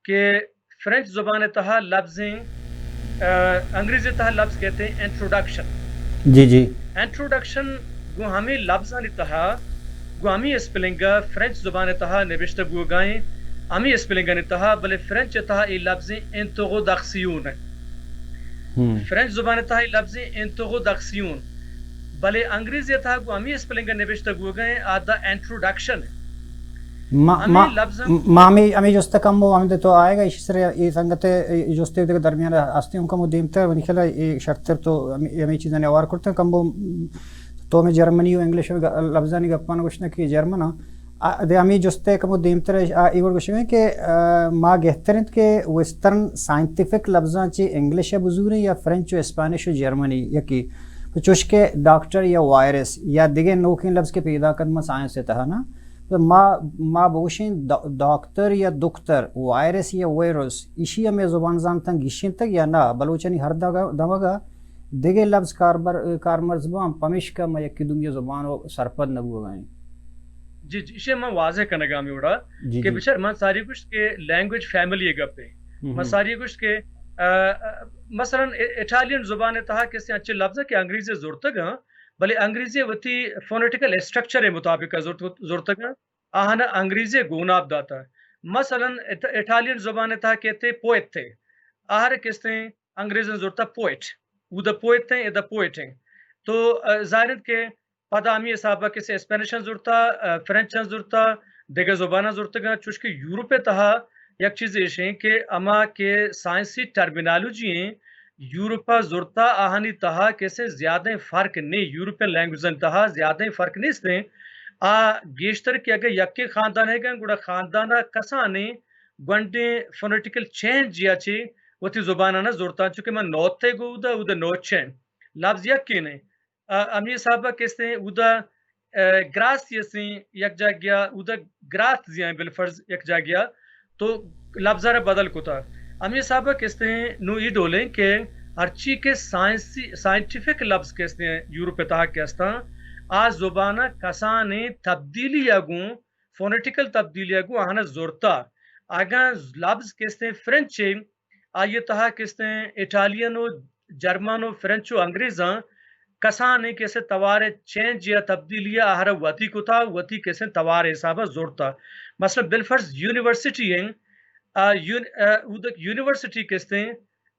کہ فرنچ زبان تہا لفظیں، آ، انگریزی تہا لفظ کہتے ہیں انٹروڈکشن۔ جی، جی۔ انٹروڈکشن گوں ہمیں لفظانی تہا، گوں ہمیں اسپلنگ فرنچ زبان تہا نبشتہ بوگائیں، ہمیں اسپلنگانی تہا، بلے فرنچ تہا اے لفظیں انترودکسیون ہے۔ ہم۔ فرنچ زبان تہا اے لفظیں انترودکسیون، بلے انگریزی تہا گوں ہمیں اسپلنگ نبشتہ بوگائیں، آ دا انٹروڈکشن ہے۔ ما، ہمیں ما، لفظاں ما ہمیں، ہمیں جست کم و ہمیں تو آئے گا، اسی سر یہ سنگت، یہ جستے کے درمیان ہستے ہوں کم و دیمتر، منی خیال ہے یہ شرطر تو ہمیں، ہمیں چیزیں اوار کرتے ہیں، کم و تو ہمیں جرمنی و انگلش و گ-، لفظانی گپان گوشنا کہ جرمن ہاں، آ، دے ہمے جست ءَ کمو دیمتر ءَ، آ، اے وڑ گوشگ ءَ کہ، آ، ما گہتر انت کہ ویسٹرن سائنٹیفک لبزاں چہ انگلش ءَ بزوریں یا فرنچ و اسپینش و جرمنی یکی۔ تو چوش کہ ڈاکٹر یا وائرس یا دگہ نوکیں لبز کہ پیداک انت ما سائنس ءِ تہا نا، تو ما، ما بگوشیں دا-، داکتر یا دکتر، وائرس یا ویروس، ایشی ہمے زبان زانتاں گیشینتگ یا نہ؟ بلوچانی ہر دگہ، دمگ ءَ دگہ لبز کاربر، کارمرز باں، پمیشکا ما یکے دومی زبان و سرپد نہ بوگا ایں۔ جی، جی، ایشی من واضح کنگا ہمے وڑا جی، کہ جی۔ بچار من ساری گوشت کہ لینگویج فیملی ءِ گپ ہے۔ ہم، من ہم۔ ساری گوشت کہ، آ، آ، مثلاً ا-، اٹالین زبان ءِ تہا کسے انچیں لبز ہے کہ انگریزی زرتگ ہاں، بلے انگریزی وتی فونیٹیکل اسٹرکچر ءِ مطابق زرت-، زرتگ ہاں۔ آہاں انگریزی گوناپ داتا۔ مثلاً اٹ-، اٹالین زبان ءِ تہا کہتے پوئٹ تھے۔ آہر کستیں انگریزاں زرتا پوئٹ۔ اودا پوئٹ ہیں، ادا پوئٹ ہیں۔ تو، آ، ظاہر انت کہ پدا ہمے حسابا کسے اسپینشاں زرتا، آ، فرنچاں زرتا، دگہ زباناں زرتگاں، چوش کہ یورپ ءِ تہا یک چیز ایش ہیں کہ ہما کہ سائنسی ٹرمینالوجی ہیں، یورپ ءَ زرتا آہانی تہا کسے زیادہ فرق نہیں، یورپین لینگویجاں تہا زیادہ فرق نیست ہیں۔ آ گیشتر کہ اگر یکے خاندان ہے گڑا خاندان ءَ کسانیں گونڈیں فونیٹیکل چینج یا چے وتی زباناں زرتاں، چونکہ من نوتے گو اودا، اودا نوچیں۔ لبز یکے نے۔ آ، ہمے حساب ءَ کستیں اودا، آ، گراس یسیں یک جاگہ ءَ، اودا گرات زیاں بالفرض یک جاگہ ءَ، تو لبز ءَ را بدل کتا۔ ہمے حساب ءَ کستیں نوں اے ڈولیں کہ ہرچی کہ سائنسی، سائنٹیفک لبز کستیں یورپ ءِ تہا کہ استاں، آ زبان ءَ کسانیں تبدیلی ءَ گوں، فونیٹیکل تبدیلی ءَ گوں آہاں زرتا۔ اگاں لبز کستیں فرنچ ءِ، آئی ءِ تہا کستیں اٹالین و جرمن و فرنچ و انگریزاں کسانیں کسے توار ءِ چینج یا تبدیلی ءَ آہر ءَ وتی کتا، وتی کسیں توار ءِ حساب ءَ زرتا۔ مثلاً بالفرض یونیورسٹی ہیں، آ، یون-، آ، اودک یونیورسٹی کستیں،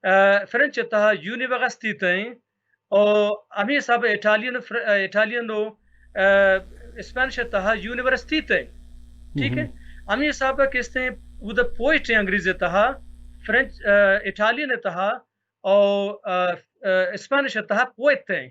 آ، فرنچ ءِ تہا یونیورسٹی تئیں، او ہمے حساب ءَ اٹالین و فر-، آ، اٹالین و، آ، اسپینش ءِ تہا یونیورسٹی تئیں۔ ٹھیک ہے؟ ہم۔ ہمے حساب ءَ کستیں اود پوئٹ ہیں انگریزی ءِ تہا، فرنچ، آ، اٹالین ءِ تہا، او، آ، آ، اسپینش ءِ تہا پوئٹ ہیں۔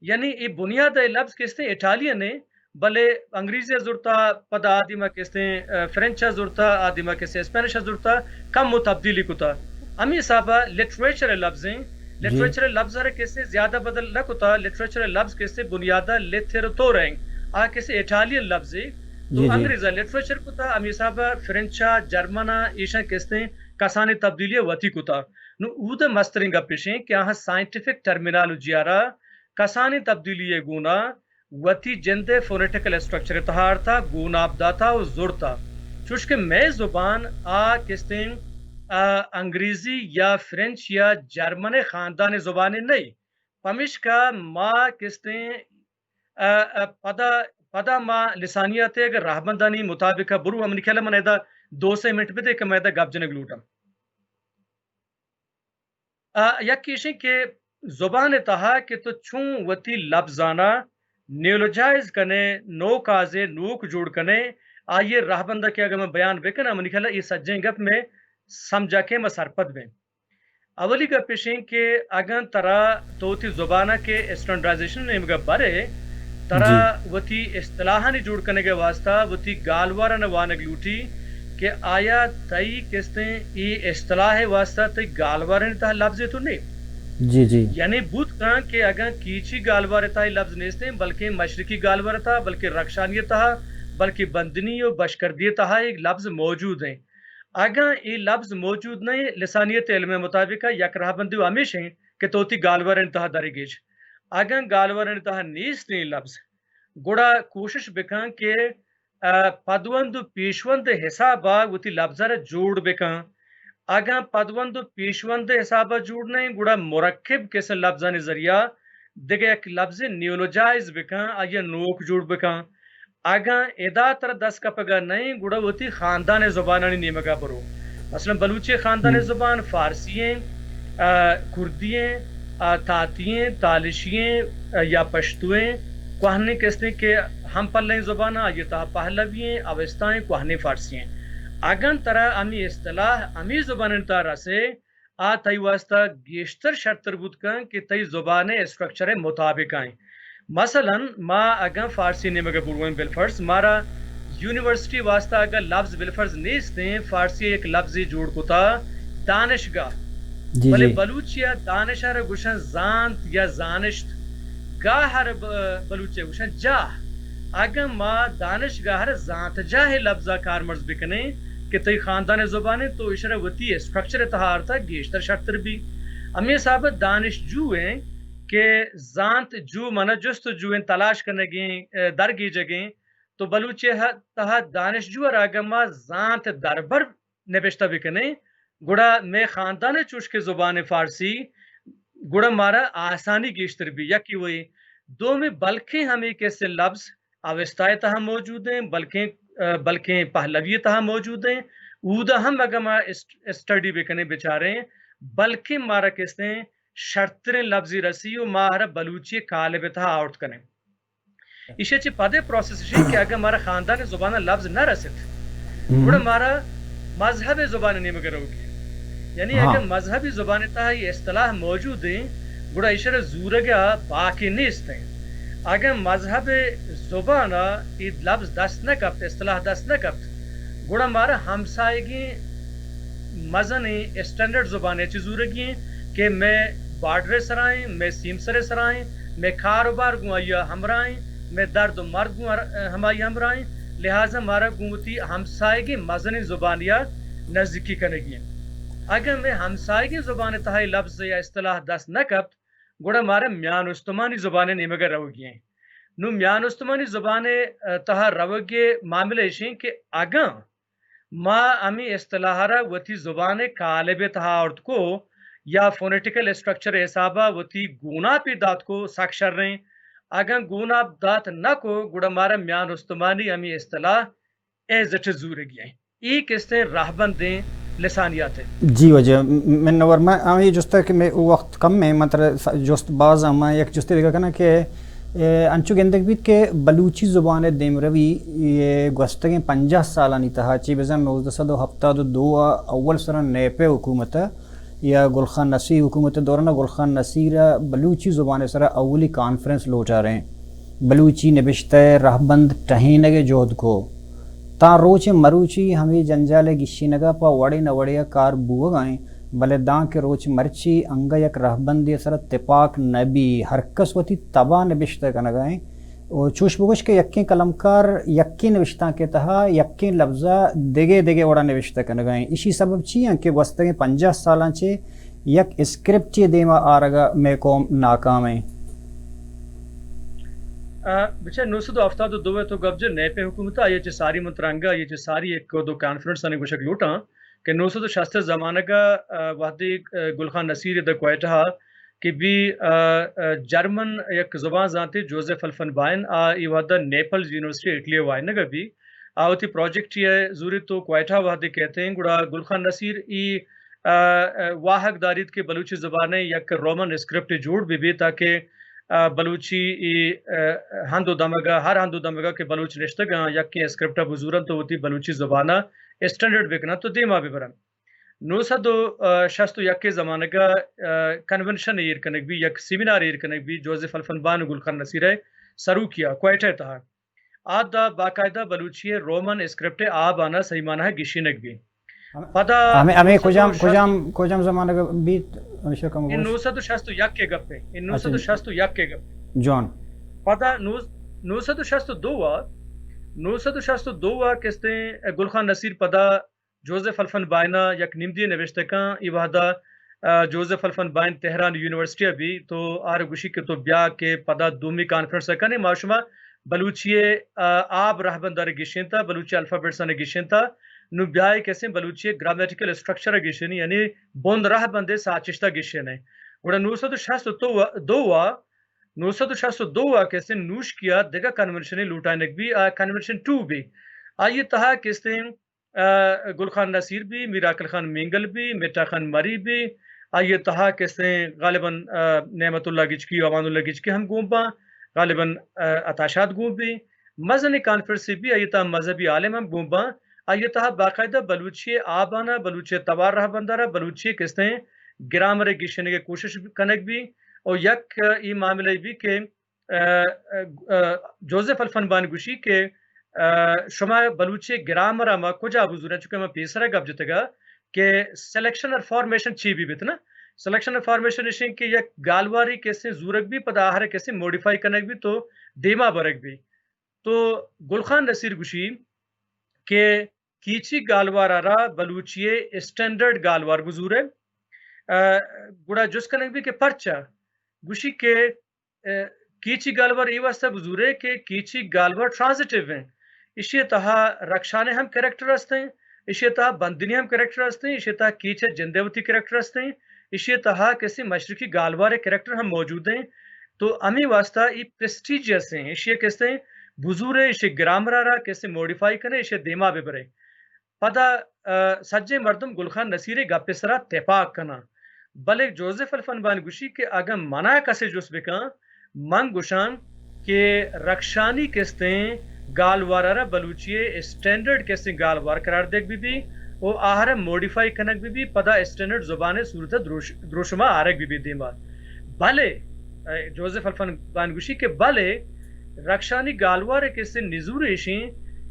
یعنی اے بنیاد ءِ لبز کستیں اٹالین ہیں، بلے انگریزی ءَ زرتا، پدا آ دیما کستیں، آ، فرنچ ءَ زرتا، آ دیما کستیں اسپینش ءَ زرتا، کم و تبدیلی کتا۔ ہمے حساب ءَ لٹریچر ءِ لبز ہیں، جی۔ لٹریچر ءِ لبز ءَ را کستیں زیادہ بدل نہ کتا، لٹریچر ءِ لبز کستیں بنیاد ءَ لتھر و تور ہیں، آ کستیں اٹالین لبز ہے، تو جی، جی۔ انگریز ءَ لٹریچر کتا، ہمے حساب ءَ فرنچ ءَ، جرمن ءَ، ایشاں کستیں کسانیں تبدیلی ءَ وتی کتا۔ نوں اود ءَ مستریں گپ اش ہیں کہ آہاں سائنٹیفک ٹرمینالوجی ءَ را کسانیں تبدیلی ءِ گونا وتی جند ءِ فونیٹیکل اسٹرکچر ءِ تہا آرتا، گوناپ داتا و زرتا۔ چوش کہ مئے زبان آ کستیں، آ، انگریزی یا فرنچ یا جرمن ءِ خاندان ءِ زبانے نئی۔ پمیشکا ما کستیں، آ، آ، پدا، پدا ما لسانیات ءِ اگر رہبندانی مطابق ءَ برو، منی خیال ءَ من ادا دو سے منٹ بدے کہ من ادا گپ جنگ لوٹاں۔ آ، یک ایشیں کہ زبان ءِ تہا کہ تو چون وتی لبزانا نیولوجائز کنے، نوکازے، نوک جوڑ کنے، آئی ءِ رہبند ءَ کہ اگاں من بیان بکناں، منی خیال ءَ اے سجہیں گپ مئے سمجھا کہ ما سرپد بیں۔ اولی گپ ایشیں کہ اگاں ترا تو وتی زبان ءَ کہ اسٹینڈرڈائزیشن ءِ نیمگ ءَ برے، ترا جی۔ وتی اصطلاحانی جوڑ کنگ ءِ واستہ وتی گالواران ءَ وانگ لوٹی کہ آیا تئی کستیں اے اصطلاح ءِ واستہ تئی گالوارانی تہا لبزے تو نے؟ جی، جی۔ یعنی بوت کن کہ اگاں کیچی گالوار ءِ تہا اے لبز نیستیں، بلکیں مشرقی گالوار ءِ تہا، بلکیں رخشانی ءِ تہا، بلکیں بندنی و بشکردی ءِ تہا اے لبز موجود ہیں۔ اگاں اے لبز موجود نہ ایں، لسانیت ءِ علم ءِ مطابق ءَ یک رہبندی و ہمیش ایں کہ تو وتی گالوارانی تہا درگیج۔ اگاں گالوارانی تہا نیست ایں لبز، گڑا کوشش بکن کہ، آ، پدوند و پیشوند ءِ حساب ءَ وتی لبز ءَ را جوڑ بکن۔ اگاں پدوند و پیشوند ءِ حساب ءَ جوڑ نہ ایں، گڑا مرکب کسیں لبزانی ذریعہ دگہ یک لبزے نیولوجائز بکن، آئی ءَ نوک جوڑ بکن۔ اگاں ادا ترا دست کپگ ءَ نہ ایں، گڑا وتی خاندان ءِ زبانانی نیمگ ءَ برو۔ مثلاً بلوچی خاندان ءِ ہم۔ زبان فارسی ایں، آ، کردی ایں، آ، تاتی ایں، تالشی ایں، آ، یا پشتو ایں۔ کوہنیں کستیں کہ ہم پلیں زبان، آئی ءِ تہا پہلوی ایں، اوستا ایں، کوہنیں فارسی ایں۔ اگاں ترا ہمے اصطلاح ہمے زبانانی تہا رسے، آ تئی واستہ گیشتر شرتر بوت کن کہ تئی زبان ءِ اسٹرکچر ءِ مطابق ایں۔ مثلاً ما اگاں فارسی نیمگ ءَ برویں، بالفرض مارا یونیورسٹی واسطہ اگہ لفظ بالفرض نیست ایں، فارسی ءَ یک لفظے جوڑ کتا دانشگاہ۔ جی، بلے جی۔ بلوچی ءَ دانش ءَ را گوشن زانت یا زانشت، گاہ ءَ را ب-، بلوچی ءَ گوشن جاہ۔ اگہ ما دانشگاہ ءَ را زانت جاہ ءِ لفظ ءَ کارمرز بکنیں کہ تئی خاندان ءِ زبان ایں، تو ایشرا وتی اسٹرکچر ءِ تہا آرتا گیشتر شرتر بی۔ ہمے حساب ءَ دانشجو ایں کہ زانت جو مانا جستجو ایں، تلاش کنگیں، اے، درگیجگیں، تو بلوچی ءِ تہا دانشجو ءَ را اگہ ما زانت دربر نبشتہ بکنیں، گڑا مئے خاندان ءَ چوش کہ زبان فارسی، گڑا مارا آسانی گیشتر بی، یکے وئی۔ دومی بلکیں ہمے کسیں لفظ اوستا ءِ تہا موجود ایں، بلکیں، آ، بلکیں پہلوی ءِ تہا موجود ایں۔ اودا ہم اگہ ما اسٹ-، اسٹڈی بکنیں، بچاریں، بلکیں مارا کسیں شرتریں لفظے رسی و ما ہرا بلوچی قالب ءِ تہا آورت کنیں۔ ایشی چہ پدے پروسس ایش کہ اگہ مارا خاندان زبان لفظ نہ رسیت، ہم۔ گڑا مارا مذہب زبان نیمگ روگی۔ یعنی ہاں۔ اگہ مذہبی زبان تہا یہ اصطلاح موجود ہیں، گڑا ایشرا زورگ باقی نیست ہیں۔ اگہ مذہب زبان یہ لفظ دست نہ کپت، اصطلاح دست نہ کپت، گڑا مارا ہمسائگی مزنیں اسٹینڈرڈ زبانے چہ زورگی ایں کہ مئے بارڈر ءِ سرا ایں، مئے سیمسر ءِ سرا ایں، مئے کاروبار گوں آئی ءَ ہمراہ ایں، مئے درد و مرد گوں ہر-، ہمائی ہمراہ ایں، لہذا مارا گوں وتی ہمسائگیں مزنیں زبانے ءَ نزیکی کنگی ایں۔ اگاں مئے ہمسائگیں زبان ءِ تہا اے لفظ یا اصطلاح دست نہ کپت، گڑا مارا میان استمانی زبان ءِ نیمگ ءَ روگی ایں۔ نوں میان استمانی زبان ءِ، ءَ، تہا روگ ءِ معاملہ ایش ایں کہ اگاں ما ہمے اصطلاح ءَ را وتی زبان ءِ قالب ءِ تہا آورت کو یا فونیٹیکل اسٹرکچر ءِ حساب ءَ وتی گوناپے دات کو، سک شریں۔ اگاں گوناپ دات نہ کو، گڑا مارا میان استمانی ہمے اصطلاح ایز اٹ از زورگی ایں۔ اے کستیں رہبندیں لسانیات ءِ۔ جی واجہ، م-، منور۔ من ہمے جست ءَ کہ مئے وقت کم ایں، من ترا س-، جست باز ایں، من یک جستے دگہ کناں کہ، اے، انچو گندگ بیت کہ بلوچی زبان ءِ دیمروی اے گوستگیں پنجاہ سالانی تہا چہ بزاں نوزدہ سد و ہپتاد و دو ءَ اول سرا نیپ ءِ حکومت ءَ یا گل خان نصیر حکومت ءِ دوران ءَ گل خان نصیر ءَ بلوچی زبان ءِ سرا اولی کانفرنس لوٹاریں بلوچی نبشتہ ءِ رہبند ٹہینگ ءِ جہد کو۔ تاں روچ مروچی ہمے جنجال ءِ گیشینگ ءَ پہ وڑے نہ وڑے ءَ کار بوگ ءَ ایں، بلے دانکہ روچ مرچی انگہ یک رہبندے ءِ سرا تپاک نہ بی، ہر کس وتی تب ءَ نبشتہ کنگ ءَ ایں۔ و چوش بگوش کہ یکیں قلمکار یکیں نبشتانک ءِ تہا یکیں لبز ءَ دگہ دگہ وڑا نبشتہ کنگ ءَ ایں۔ ایشی سبب چی ایں کہ گوستگیں پنجاہ سالاں چہ یک اسکرپٹے دیما آرگ ءَ مئے قوم ناکام ایں؟ آ، بچار، نو سد و ہفتاد و دو ءَ تو گپ جت، نیپ ءِ حکومت ءَ، آئی ءَ چہ ساری من ترا انگہ، آئی ءَ چہ ساری یک دو کانفرنس آنی گوشگ لوٹاں کہ نو سد و شست ءِ زمانگ ءَ، آ، وہدے، آ، گل خان نصیر ءَ دا کوئٹہ ءَ کہ بی، آ، آ، جرمن یک زبان زانتے، جوزف الفنبائن، آ، ای وہدا نیپلز یونیورسٹی اٹلی ءَ وائنگ ءَ بی۔ آ وتی پروجیکٹ ءَ زوری تو کوئٹہ وہدے کہتے ہیں، گڑا گل خان نصیر ای، آ، آ، واہگ داریت کہ بلوچی زبان ءِ یک رومن اسکرپٹ جوڑ بہ بی تاکہ، آ، بلوچی ای، آ، ہند و دمگ ءَ، ہر ہند و دمگ ءَ کہ بلوچ نشتگ آں، یکیں اسکرپٹ ءَ بزورنت تو وتی بلوچی زبان ءَ اسٹینڈرڈ بکننت تو دیما ببرنت۔ نو سد و شست و یک ءِ زمانگ ءَ، آ، کنونشن ایر کنگ بی، یک سیمینار ایر کنگ بی، جوزف الفنبان و گل خان نصیر ءِ سروکی ءَ کوئٹہ ءِ تہا۔ آ دا باقاعدہ بلوچی ءِ رومن اسکرپٹ ءِ آبان ءَ سہی معنی ءَ گیشینگ بی۔ ہم-، پدا ہمے، ہمے نو سد و شست کجام، کجام، کجام زمانگ ءَ بیت؟ ہمیشہ کم اے گوش۔ نو سد و شست و یک ءِ گپ ایں۔ اے اچھا۔ نو سد و شست و یک ءِ گپ ایں۔ جوان۔ پدا نو-، نو سد و شست و دو ءَ، نو سد و شست و دو ءَ کستیں گل خان نصیر پدا جوزف الفنبائن ءَ یک نمدی نبشتہ کن، ای وہدا، آ، جوزف الفنبائن تہران یونیورسٹی ءَ بی، تو آر گوشی کہ تو بیا کہ پدا دومی کانفرنس ءَ کنے، ما شما بلوچی ءِ، آ، آب رہبند ءَ را گیشینتا، بلوچی الفابیٹس ءَ را گیشینتا، نو بیائے کسیں بلوچی ءِ گرامیٹیکل اسٹرکچر ءَ گیشینی، یعنی بند رہبند ءِ ساچشت ءَ گیشینے۔ گڑا نو سد و شست و دو ءَ، نو سد و شست و دو ءَ کسیں نوشکی ءَ دگہ کنونشنے لوٹائینگ بی، آ کنونشن ٹو بی۔ آئی ءِ تہا کستیں آ، گل خان نصیر بی، میر عاقل خان مینگل بی، مٹھا خان مری بی، آئی ءِ تہا کسیں غالباً، آ، نعمت اللہ گچکی، امان اللہ گچکی ہم گون باں، غالباً، آ، عطا شاد گون بی، مزنیں کانفرنسے بی، آئی ءِ تہا مذہبی عالم ہم گون باں، آئی ءِ تہا باقاعدہ بلوچی ءِ آبان ءَ، بلوچی ءِ توار رہبند ءَ را، بلوچی ءِ کسیں گرامر ءِ گیشینگ ءِ کوشش کنگ بی، اور یک، آ، اے معاملہ بی کہ آ، آ، آ، جوزف الفنبان گوشی کہ ء، شما بلوچی گرامر ء ما کجا بزوریں؟ چونکہ ما پیسرا گپ جتگا کہ سلیکشن اور فارمیشن چی بی بیت نا؟ سلیکشن اور فارمیشن اشیں کہ یک گالواری کسے زورگ بی، پدا آہر کسے موڈیفائی کنگ بی تو دیما برگ بی۔ تو گل خان نصیر گوشی کہ کیچی گالوار ء را بلوچی ء اسٹینڈرڈ گالوار بزورے۔ ء، گڑا جست کنگ بی کہ پرچا؟ گوشی کہ، ء، کیچی گالوار اے واسطہ بزورے کہ کیچی گالوار ٹرانزیٹیو ہیں۔ اشی ء تہا رکشانے ہم کریکٹر ہستیں، اشی ء تہا بندنی ہم کریکٹر ہستیں، اشی ء تہا کیچ ء جندے وتی کریکٹر ہستیں، اشی ء تہا کسی مشرقی گالوار ء کریکٹر ہم موجود ہیں۔ تو ہمے واسطہ ای پریسٹیجیس ہیں، اشی ء کسے بزورے، اشی گرامر ء را کسے موڈیفائی کنے، اشی ء دیما ببرے۔ پدا، ء، سجیں مردم گل خان نصیر ء گپ ء سرا تپاک کناں۔ بلے جوزف الفنبان گوشی کہ اگاں منا کسے جست بکن، من گوشاں کہ رکشانی کستیں گالوار ء را بلوچی ء اسٹینڈرڈ کستیں گالوار قرار دیگ بہ بی و آہر ء موڈیفائی کنگ بہ بی، پدا اسٹینڈرڈ زبان ء صورت ء دروش-، دروشم ء آرگ بہ بی دیما۔ بلے، ء، جوزف الفنبان گوشی کہ بلے رکشانی گالوار ء کستیں نزور ایشیں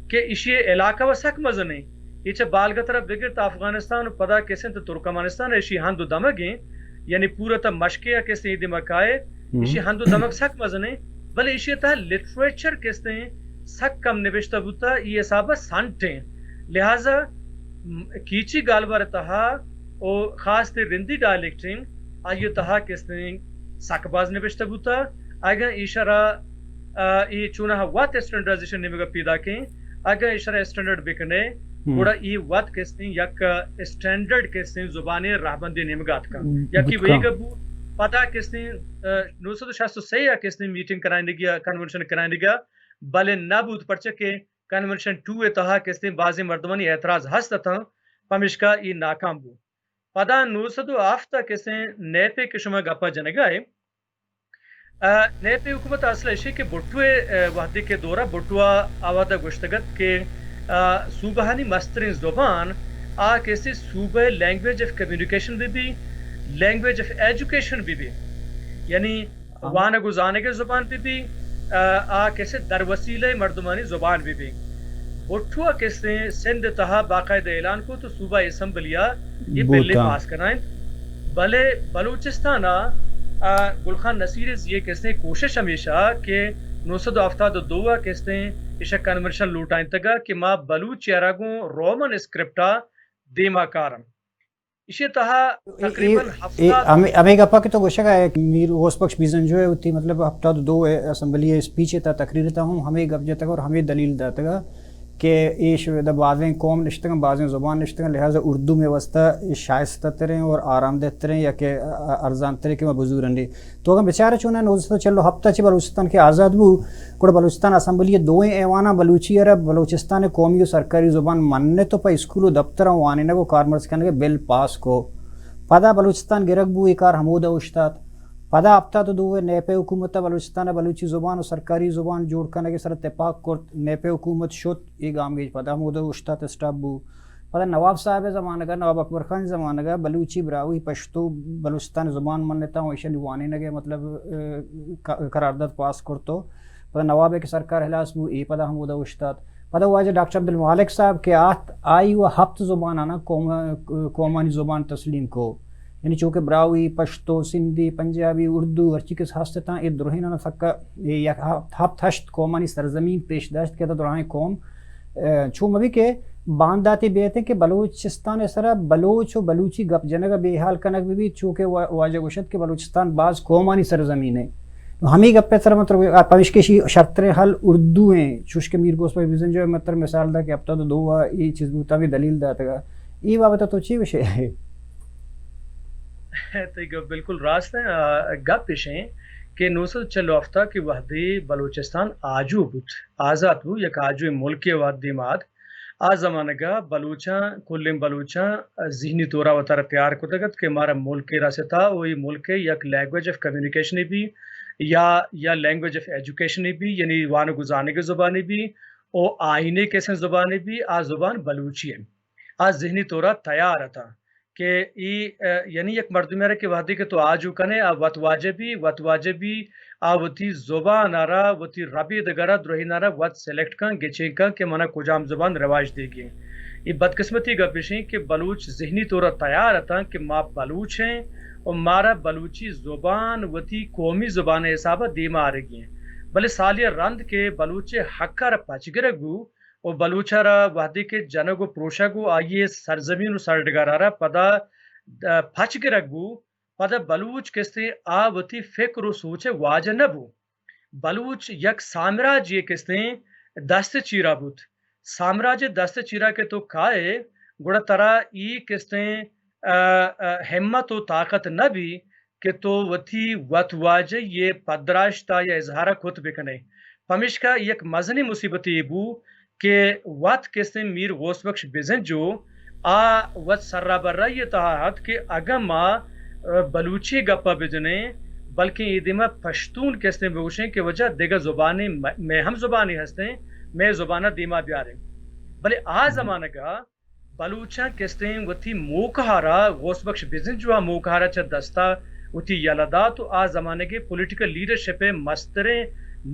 کہ ایشی ء علاقہ و سک مزنیں۔ اے چہ بالگتر ء بگر تا افغانستان و پدا کسیں تا ترکمانستان ء ایشی ہند و دمگ ایں، یعنی پورا تا مشکے ء کسیں اے دیما کائے، ہم۔ ایشی ہند و دمگ سک مزنیں، بلے ایشی ء تہا لٹریچر کسیں سک کم نبشتہ بوتا، ای حساب ء سنٹ ایں۔ لہذا، م، کیچی گالوار ء تہا و خاص تے رندی ڈائلیکٹ ایں، آئی ء تہا کسیں سک باز نبشتہ بوتا۔ اگاں ایشرا، آ، اے چوناہا وت اسٹینڈرڈائزیشن نیمگا پیداکیں، اگاں ایشرا اسٹینڈرڈ بکنے، ہم۔ گڑا اے وت کسیں یک اسٹینڈرڈ کسیں زبانے رہبندی نیمگا اتکا۔ ہم، یکی بوت ویگا بو، پدا کسیں، آ، نو سد و شست و سے ء کسیں میٹنگ کرائینگی ء کنونشن کرائینگی ء، بلے نہ بوت، پرچہ کہ کنونشن ٹو ء تہا کسیں بازیں مردمانی اعتراض ہست اتاں، پمیشکا اے ناکام بو۔ پدا نو سد و ہفت ء کسیں نیپے کہ شما گپا جنگا ئے، آ، نیپی حکومت اصل ایشی کہ بھٹو ء، آ، وہدے کہ دورہ بھٹو ء آ وہدا گوشتگ ات کہ، آ، صوبہانی مستریں زبان آ کسی صوبہ لینگویج آف کمیونیکیشن بہ بی، لینگویج آف ایجوکیشن بہ بی، یعنی ہم۔ وانگ و زانگ زبان بہ بی، آ، آ کسی در وسیلہ مردمانی زبان بہ بی۔ بھٹو ء کسیں سندھ ء تہا باقاعدہ اعلان کو تو صوبہ اسمبلی ء یہ بلے بوتاں۔ پاس کنائیں۔ بلے بلوچستان ء، آ، گل خان نصیر ء زی ء کسیں کوشش ہمیشہ کہ نو سد و ہفتاد و دو ء کسیں ایشا کنونشن لوٹائینتگ ء کہ ما بلوچ ء را گوں رومن اسکرپٹ ء دیما کارم۔ ایشی ء تہا اے، اے، تقریباً اے، ہفتاد ہمے، ہمے گپا کہ تو گوشگ ء ئے، میر غوث بخش بیزنجو ء وتی مطلب ہفتاد و دو ء اسمبلی ء اسپیچ ء تہا تقریر ء تہا ہم ہمے گپ جتگ اور ہمے دلیل داتگ کہ ایش ادا بازیں قوم نشتگاں، بازیں زبان نشتگاں، لہذا اردو مئے واسطہ شائستہ تریں اور آرامدہ تریں یا کہ ارزان تریں کہ ما بزورنی۔ تو اگاں بچارے چوناہا نوزدہ سد و چل و ہپت ء چہ بلوچستان کہ آزاد بو، گڑا بلوچستان اسمبلی ء دوئیں ایواناں بلوچی ء را بلوچستان ء قومی و سرکاری زبان منت و پہ اسکول و دپتراں وانینگ و کارمرز کنگ ء بل پاس کو۔ پدا بلوچستان گرگ بو، اے کار ہمودا اوشتات۔ پدا ہپتاد و دو ء نیپ ء حکومت ء بلوچستان ء بلوچی زبان و سرکاری زبان جوڑ کنگ ء سر ء تپاک کرت۔ نیپ ء حکومت شت، اے گامگیج پدا ہمودا اوشتات، اسٹاپ بو۔ پدا نواب صاحب ء زمانگ ء، نواب اکبر خان ء زمانگ ء بلوچی، براہوئی، پشتو بلوچستان ء زبان منتاں و ایشانی وانینگ ء مطلب، ء، ق-، قرارداد پاس کرت و پدا نواب ء کہ سرکار ہلاس بو، اے پدا ہمودا اوشتات۔ پدا واجہ ڈاکٹر عبدالمالک صاحب کہ آت، آئی و ہپت زبانانا قوم-، قومانی زبان تسلیم کو۔ یعنی چونکہ براہوئی، پشتو، سندھی، پنجابی، اردو، ہرچی کہ ہست اتاں، اے درہینانا سکا اے یک ہپت، ہپت ہشت قومانی سرزمین پیش داشت کہ ادا درہائیں قوم ء، چو مہ بی کہ بانداتے بیتیں کہ بلوچستان ء سرا بلوچ و بلوچی گپ جنگ ء بے حال کنگ بہ بیت، چو کہ وا-، واجہ گوشت کہ بلوچستان باز قومانی سرزمین ء۔ نو ہمے گپ ء سرا من ترا گوشت، آ، پمیشکہ ایشی شرتریں حل اردو ایں، چوش کہ میر گوس بخش بزنجو ء من ترا مثال دا کہ ہپتاد و دو ء اے چیز بوتا، ہمے دلیل داتگ ء۔ اے بابت ء تو چی گوشے؟ تئی گپ بالکل راست ایں۔ آ، گپ اش ایں کہ نو سد چل و ہفت ء کہ وہدے بلوچستان آجو بوت، آزات بو، یک آجوئیں ملکے وہد دیما ات۔ آ زمانگ ء بلوچاں، کلیں بلوچاں ذہنی طور ء وتارا تیار کتگ ات کہ مارا ملکے رستا و اے ملک ء یک لینگویج آف کمیونیکیشن بی یا، یا لینگویج آف ایجوکیشن بی، یعنی وانگ و زانگ زبانے بی، و آئینے کسیں زبانے بی، آ زبان بلوچی انت۔ آ ذہنی طور ء تیار اتاں کہ ای، ا، یعنی یک مردمے را کہ وہدے کہ تو آجو کنے، آ وت واجہ بی، وت واجہ بی، آ وتی زبان ءَ را، وتی ربیدگ ءَ را، درہیناں را وت سلیکٹ کن، گچین کن کہ منا کجام زبان رواج دیگی انت۔ اے بدقسمتی گپ اش انت کہ بلوچ ذہنی طور ءَ تیار اتاں کہ ما بلوچ ایں و مارا بلوچی زبان وتی قومی زبان ءِ حساب ءَ دیما آرگی انت۔ بلے سالی ءَ رند کہ بلوچ ءِ حق ءَ را پچ گرگ بو و بلوچ ءَ را وہدے کہ جنگ و پروشگ و آئی ءِ سرزمین و سرڈگار ءَ را پدا، ا، پچ گرگ بو، پدا بلوچ کستیں آ وتی فکر و سوچ ءِ واجہ نہ بو۔ بلوچ یک سامراجے کستیں دست ءِ چیرا بوت۔ سامراج ءِ دست ءِ چیرا کہ تو کائے، گڑا ترا ای کستیں، ا، ا، ہمت و طاقت نہ بی کہ تو وتی وت واجہی ءِ پدراشت ءَ یا اظہار ءَ کت بکنے۔ پمیشکا یک مزنیں مصیبتے بو کہ وت کستیں میر غوث بخش بزنجو آ وت سرابرائی ءِ تہا ات کہ اگاں ما، ا، بلوچی گپ ءَ بجنیں، بلکیں اے دیما پشتون کستیں بگوشیں کہ وجہ دگہ زبانیں م-، مئے ہم زبانے ہستیں، مئے زبان ءَ دیما بیاریں۔ بلے آ زمانگ ءَ بلوچاں کستیں وتی موقع ءَ را، غوث بخش بزنجو ءَ موقع ءَ را چہ دست ءَ وتی یلہ دات و آ زمانگ ءِ پولیٹیکل لیڈرشپ ءِ مستریں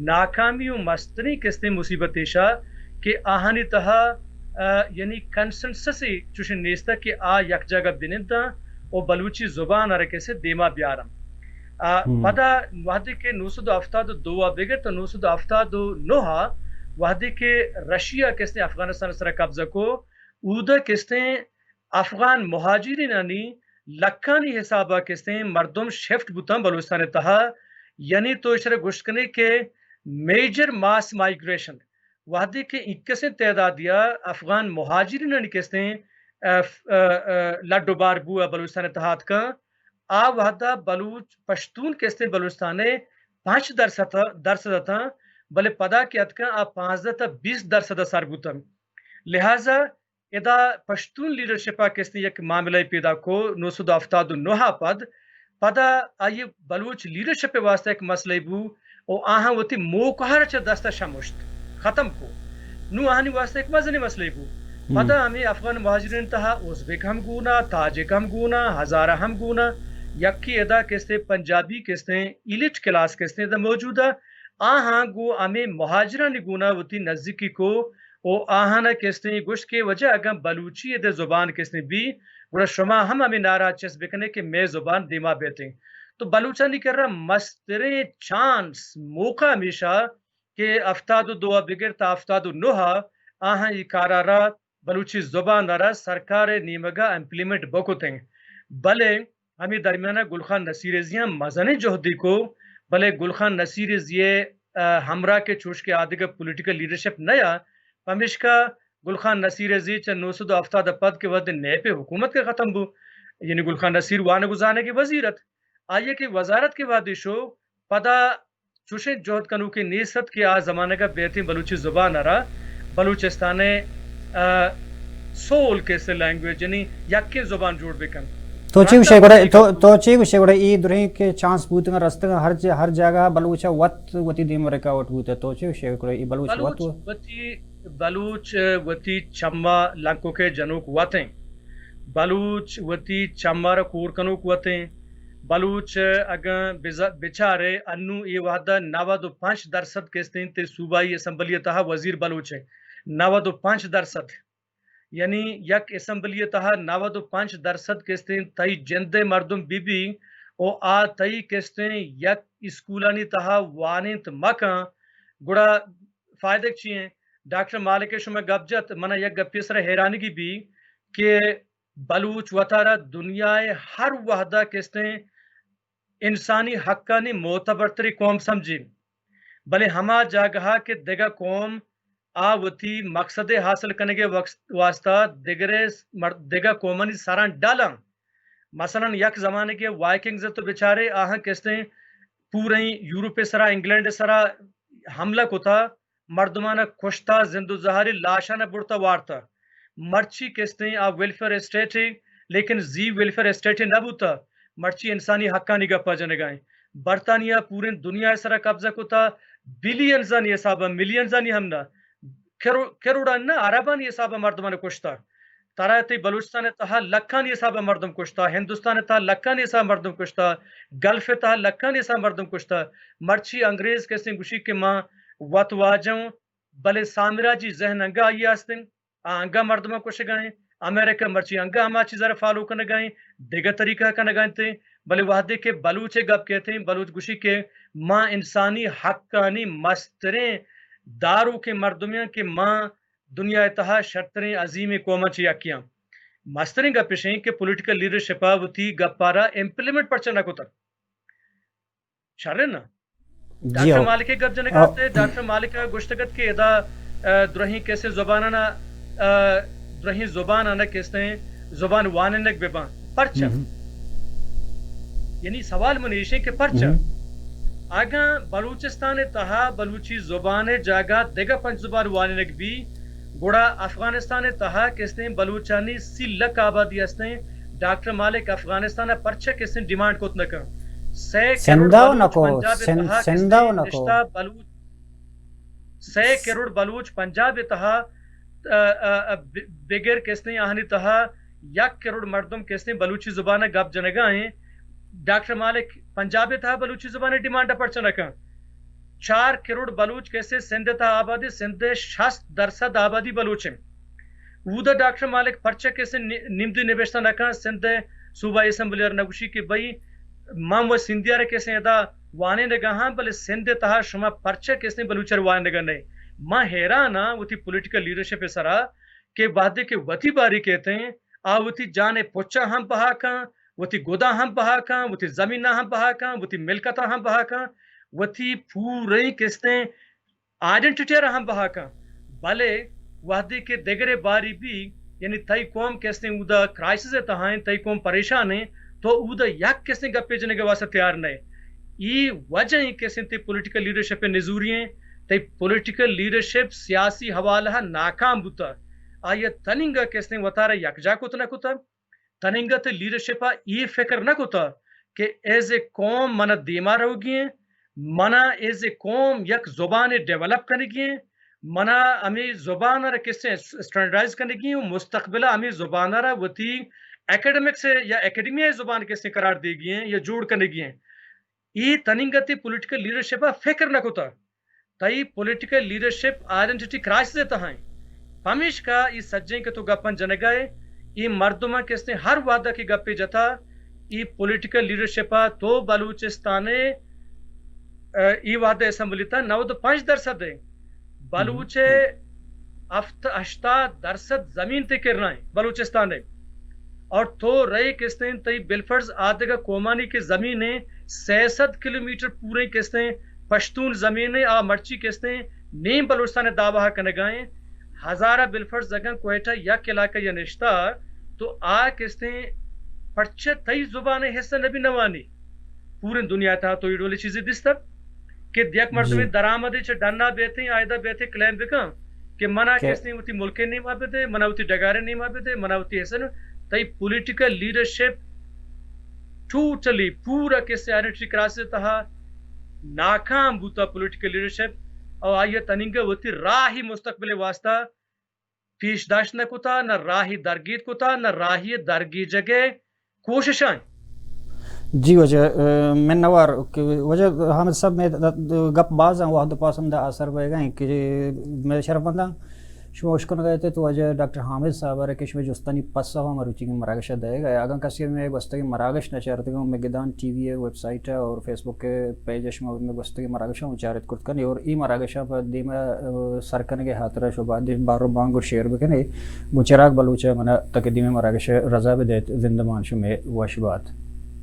ناکامی و مستریں کستیں مصیبت ایشا کہ آہانی تہا، ا، یعنی کنسنسس چوشیں نیست کہ آ یک جاگہ بننداں و بلوچی زبان ءَ را کسے دیما بیاراں۔ ا، ہم۔ پدا وہدے کہ نو سد و ہفتاد و دو ءَ بگر تا نو سد و ہفتاد و نو ءَ وہدے کہ رشیا کستیں افغانستان ءِ سرا قبضہ کو، اود ءَ کستیں افغان مہاجرینانی لکھانی حساب ءَ کستیں مردم شفٹ بوتاں بلوچستان ءِ تہا، یعنی تو ایشرا گوشت کنے کہ میجر ماس مائیگریشن، وہدے کہ اینکسیں تعدادی ءَ افغان مہاجرینانی کستیں، ا، ف-، ا، ا، لڈ و بار بو ءَ بلوچستان ءِ تہا اتکاں، آ وہدا بلوچ پشتون کستیں بلوچستان ءِ پنچ درسد، درسد اتاں، بلے پدا کہ اتکاں آ پانزدہ تا بیست درسد ءَ سر بوتاں۔ لہذا ادا پشتون لیڈرشپ ءَ کستیں یک معاملہ پیدا کو نو سد و ہفتاد و نو ءَ پد، پدا آئی بلوچ لیڈرشپ ءِ واسطہ یک مسئلہ بو و آہاں وتی موقع ءَ را چہ دست ءَ شمشت، ختم کو۔ نوں آہانی واسطہ یک مزنیں مسئلہ بو۔ ہم۔ پدا ہمیں افغان مہاجرین تہا ازبک ہم گونا، تاجک ہم گونا، ہزارہ ہم گونا، یکی ادا کستیں پنجابی کستیں ایلیٹ کلاس کستیں ادا موجود ءَ، آہاں گوں ہمیں مہاجرانی گونا وتی نزیکی کو و آہانا کستیں گوشت کہ وجہ اگاں بلوچی اد زبان کستیں بی، گڑا شما ہم ہمیں نعرہ چست بکنے کہ مئے زبان دیما بیتیں۔ تو بلوچانی کرا مستریں چانس، موقع ہمیشہ کہ ہفتاد و دو ءَ بگر تا ہفتاد و نو ءَ آہاں ای کارا را بلوچی زبان ءَ را سرکار ءِ نیمگ ءَ امپلیمنٹ بکتیں۔ بلے ہمے درمیان ءَ گل خان نصیر زی ہم مزنیں جہدے کو، بلے گل خان نصیر زی ءِ، ا، ہمراہ کہ چوش کہ آدگہ پولیٹیکل لیڈرشپ نیا، پمیشکا گل خان نصیر زی چہ نو سد و ہفتاد ءَ پد کہ وہدے نیپ ءِ حکومت کہ ختم بو، یعنی گل خان نصیر وانگ و زانگ ءِ وزیر ات، آئی ءَ کہ وزارت کہ وہدے شو، پدا چوشیں جہد کنوکے نیست ات کہ آ زمانگ ءَ بیتیں بلوچی زبان ءَ را بلوچستان ءِ، ا، سول کیسے لینگویج، یعنی یکیں زبان جوڑ بکن۔ تو چی گوشے گڑا، تو، تو چی گوشے گڑا، ای درہیں کہ چانس بوتگاں، رستگاں، ہر ج-، ہر جاگہ بلوچ ءَ وت وتی دیم رکاوٹ بوتہ، تو چی گوشے گڑا، ای بلوچ وت بلوچ وتی، بلوچ وتی چما لنکوکے جنوک وتیں۔ بلوچ وتی چم ءَ را کور کنوک وت ایں۔ بلوچ اگاں بز-، بچارے، انوں اے وہد ءَ نود و پنچ درسد کستیں تے صوبائی اسمبلی ءِ تہا وزیر بلوچ ایں۔ نود و پنچ درسد۔ یعنی یک اسمبلی ءِ تہا نود و پنچ درسد کستیں تئی جند ءِ مردم بہ بی، او آ تئی کستیں یک اسکولانی تہا وانینت مکن، گڑا فائدگ چی ایں؟ ڈاکٹر مالک ءَ شما گپ جت، منا یک گپے سرا حیرانگی بی کہ بلوچ وتارا دنیا ءِ ہر وہدا کستیں انسانی حقانی معتبرتری قوم سمجھی، بلے ہما جاگہا کہ دگہ قوم آ وتی مقصد ءِ حاصل کنگ ءِ وقت-، واسطہ دگرے مر-، دگہ قومانی سراں ڈالاں۔ مثلاً یک زمانگے وائکنگز ءَ تو بچارے، آہاں کستیں پوریں یورپ ءِ سرا، انگلینڈ ءِ سرا حملہ کتا، مردماں کشتا، زند و زہری لاشاں برتا وارتا۔ مرچی کستیں آ ویلفیئر اسٹیٹ ایں، لیکن زی ویلفیئر اسٹیٹ نہ بوتا، مرچی انسانی حقانی گپا جنگا ایں۔ برطانیہ پوریں دنیا ءِ سرا قبضہ کتا، بلینزانی حسابا، ملینزانی ہم نہ، کرو-، کروڑاں نہ، اربانی حسابا مردماں کشتا۔ ترا تئی بلوچستان ءِ تہا لکھانی حساب ءَ مردم کشتا، ہندوستان ءِ تہا لکھانی حساب ءَ مردم کشتا، گلف ءِ تہا لکھانی حساب ءَ مردم کشتا۔ مرچی انگریز کسیں گوشی کہ ما وت واجہ اوں، بلے سامراجی ذہن انگا آئی ءَ است انت، آ انگا مردماں کشگا ایں، امریکہ مرچی انگا ہما چیز ءَ را فالو کنگا ایں، دگہ طریقہ کنگا انت، بلے وہدے کہ بلوچ ءِ گپ کیت ایں، بلوچ گوشی کہ ما انسانی حقانی مستریں داروکیں مردمے آں کہ ما دنیا ءِ تہا شرتریں عظیمیں قوماں چہ یکے آں۔ مستریں گپ اش انت کہ پولیٹیکل لیڈرشپ ءَ وتی گپ ءَ را امپلیمنٹ پرچہ نہ کتگ؟ شر انت نا؟ جی ڈاکٹر ہو۔ مالک ءِ گپ جنگ ءَ آ، ات، ڈاکٹر مالک ءَ گوشتگ ات کہ ادا، آ، درہیں کسیں زباناں، آ، درہیں زباناں کسیں زبان وانینگ بہ باں۔ پرچہ؟ ہم۔ یعنی سوال من ایش انت کہ پرچہ؟ ہم۔ اگاں بلوچستان ءِ تہا بلوچی زبان ءِ جاگہ دگہ پنچ زبان وانینگ بی، گڑا افغانستان ءِ تہا کستیں بلوچانی سی لکھ آبادی ہستیں، ڈاکٹر مالک افغانستان ءَ پرچہ کستیں ڈیمانڈ کت نہ کن؟ سئے کروڑ سندھ ءَ بلوچ نہ کو، پنجاب ءِ سندھ، تہا سندھ ءَ کستیں نہ کو۔ نشتہ بلوچ، سئے کروڑ بلوچ پنجاب ءِ تہا، ا، ا، ا، ب-، بگر کستیں آہانی تہا یک کروڑ مردم کستیں بلوچی زبان ءَ گپ جنگا ایں۔ ڈاکٹر مالک پنجاب ءِ تہا بلوچی زبان ءِ ڈیمانڈ ءَ پرچہ نہ کن؟ چار کروڑ بلوچ کسے سندھ ءِ تہا آبادی، سندھ ءِ شست درسد آبادی بلوچ انت۔ اودا ڈاکٹر مالک پرچہ کسے نی-، نمدی نبشتہ نہ کن، سندھ ءِ صوبائی اسمبلی ءَ را نہ گوشی کہ بھئی من و سندھی ءَ را کسے ادا وانینگا ہاں، بلے سندھ ءِ تہا شما پرچہ کسے بلوچ ءَ را وانینگا نئے؟ من حیران آں وتی پولیٹیکل لیڈرشپ ءِ سرا کہ وہدے کہ وتی باری کیت ایں، آ وتی جان ءِ پچاں ہم بہا کن، وتی گداں ہم بہا کن، وتی زمیناں ہم بہا کن، وتی ملکتاں ہم بہا کن، وتی پوریں کستیں آئیڈنٹیٹی ءَ را ہم بہا کن، بلے وہدے کہ دگرے باری بی، یعنی تئی قوم کستیں اودا کرائسس ءِ تہا ایں، تئی قوم پریشان ایں، تو اودا یک کستیں گپے جنگ ءِ واسطہ تیار نہ ئے۔ ای وجہ ایں کستیں تئی پولیٹیکل لیڈرشپ ءِ نزوری ایں، تئی پولیٹیکل لیڈرشپ سیاسی حوالہ ءَ ناکام بوتہ، آئی ءَ تننگا کستیں وتارا یکجا کت نہ کتہ۔ تننگا تئی لیڈرشپ ءَ اے فکر نہ کتہ کہ ایز اے قوم منا دیما روگی ایں، منا ایز اے قوم یک زبانے ڈیولپ کنگی ایں، منا ہمے زبان ءَ را کسے اسٹینڈرڈائز کنگی ایں و مستقبل ءَ ہمے زبان ءَ را وتی اکیڈمکس یا اکیڈمیا زبان کسے قرار دیگی ایں یا جوڑ کنگی ایں۔ اے تننگا تئی پولیٹیکل لیڈرشپ ءَ فکر نہ کتہ۔ تئی پولیٹیکل لیڈرشپ آئیڈنٹیٹی کرائسس ءِ تہا ایں۔ پمیشکا اے سجیں کہ تو گپاں جنگا ئے، اے مردماں کستیں ہر وہدا کہ گپے جتا، اے پولیٹیکل لیڈرشپ ءَ تو بلوچستان ءِ، ا، اے وہدا اسمبلی تہا نود و پنچ درسد ایں۔ بلوچ ءِ ہفت، ہشتاد درسد زمین تئی کرا ایں بلوچستان ءِ۔ اور تو رئے کستیں تئی بالفرض آ دگہ قومانی کہ زمین ایں، سئے سد کلومیٹر پوریں کستیں پشتون زمین ایں، آ مرچی کستیں نیم بلوچستان ءِ دعویٰ کنگا ایں۔ ہزارہ بالفرض اگاں کوئٹہ یک علاقہ یا نشتہ، تو آ کستیں پرچہ تئی زبان ءِ حصہ نبی نوانی؟ پوریں دنیا ءِ تہا تو اے ڈولیں چیزے دیستہ کہ یک مردمے درآمدے چہ ڈنا بیتیں، آئیدا بیتیں کلیم بکن کہ منا کہ کستیں وتی ملک ءِ نیما بدے، منا وتی ڈگار ءِ نیما بدے، منا وتی حصہ نہ۔ تئی پولیٹیکل لیڈرشپ ٹوٹلی پورا کسے آئیڈنٹیٹی کرائسس ءِ تہا ناکام بوتا پولیٹیکل لیڈرشپ، اور آئی ءَ تننگا وتی راہی مستقبل ءِ واسطہ پیش داشت نہ کتا، نہ راہی درگیت کتا، نہ راہی درگیجگ ءِ کوششاں۔ جی واجہ، ا، منوار کہ واجہ حامد صاحب، مئے د-، د-، گپ باز ایں، وہد پاسندہ آسر بئیگا ایں کہ مئے شرفمنداں شما اشکنگا ات تو واجہ ڈاکٹر حامد صاحب ءَ را کہ شمئے جستانی پسہ ءَ مروچیگیں مراگش ءَ دئیگا۔ اگاں کسے مئے گوستگیں مراگش نہ چارتگ، مئے گدان ٹی وی ءِ ویب سائٹ ءَ اور فیس بک ءِ پیج ءَ شما مئے گوستگیں مراگشاں چارت کرت کن ئے اور اے مراگشاں پہ دیم ءَ، ا، سر کنگ ءِ ہاترا شما باید بارو بانگ ءَ شیئر بکن ئے۔ گوں چراگ بلوچ ءَ منا تقدیم مراگش ءَ رضا بدئیت۔ زندمان شمئے، وش بات۔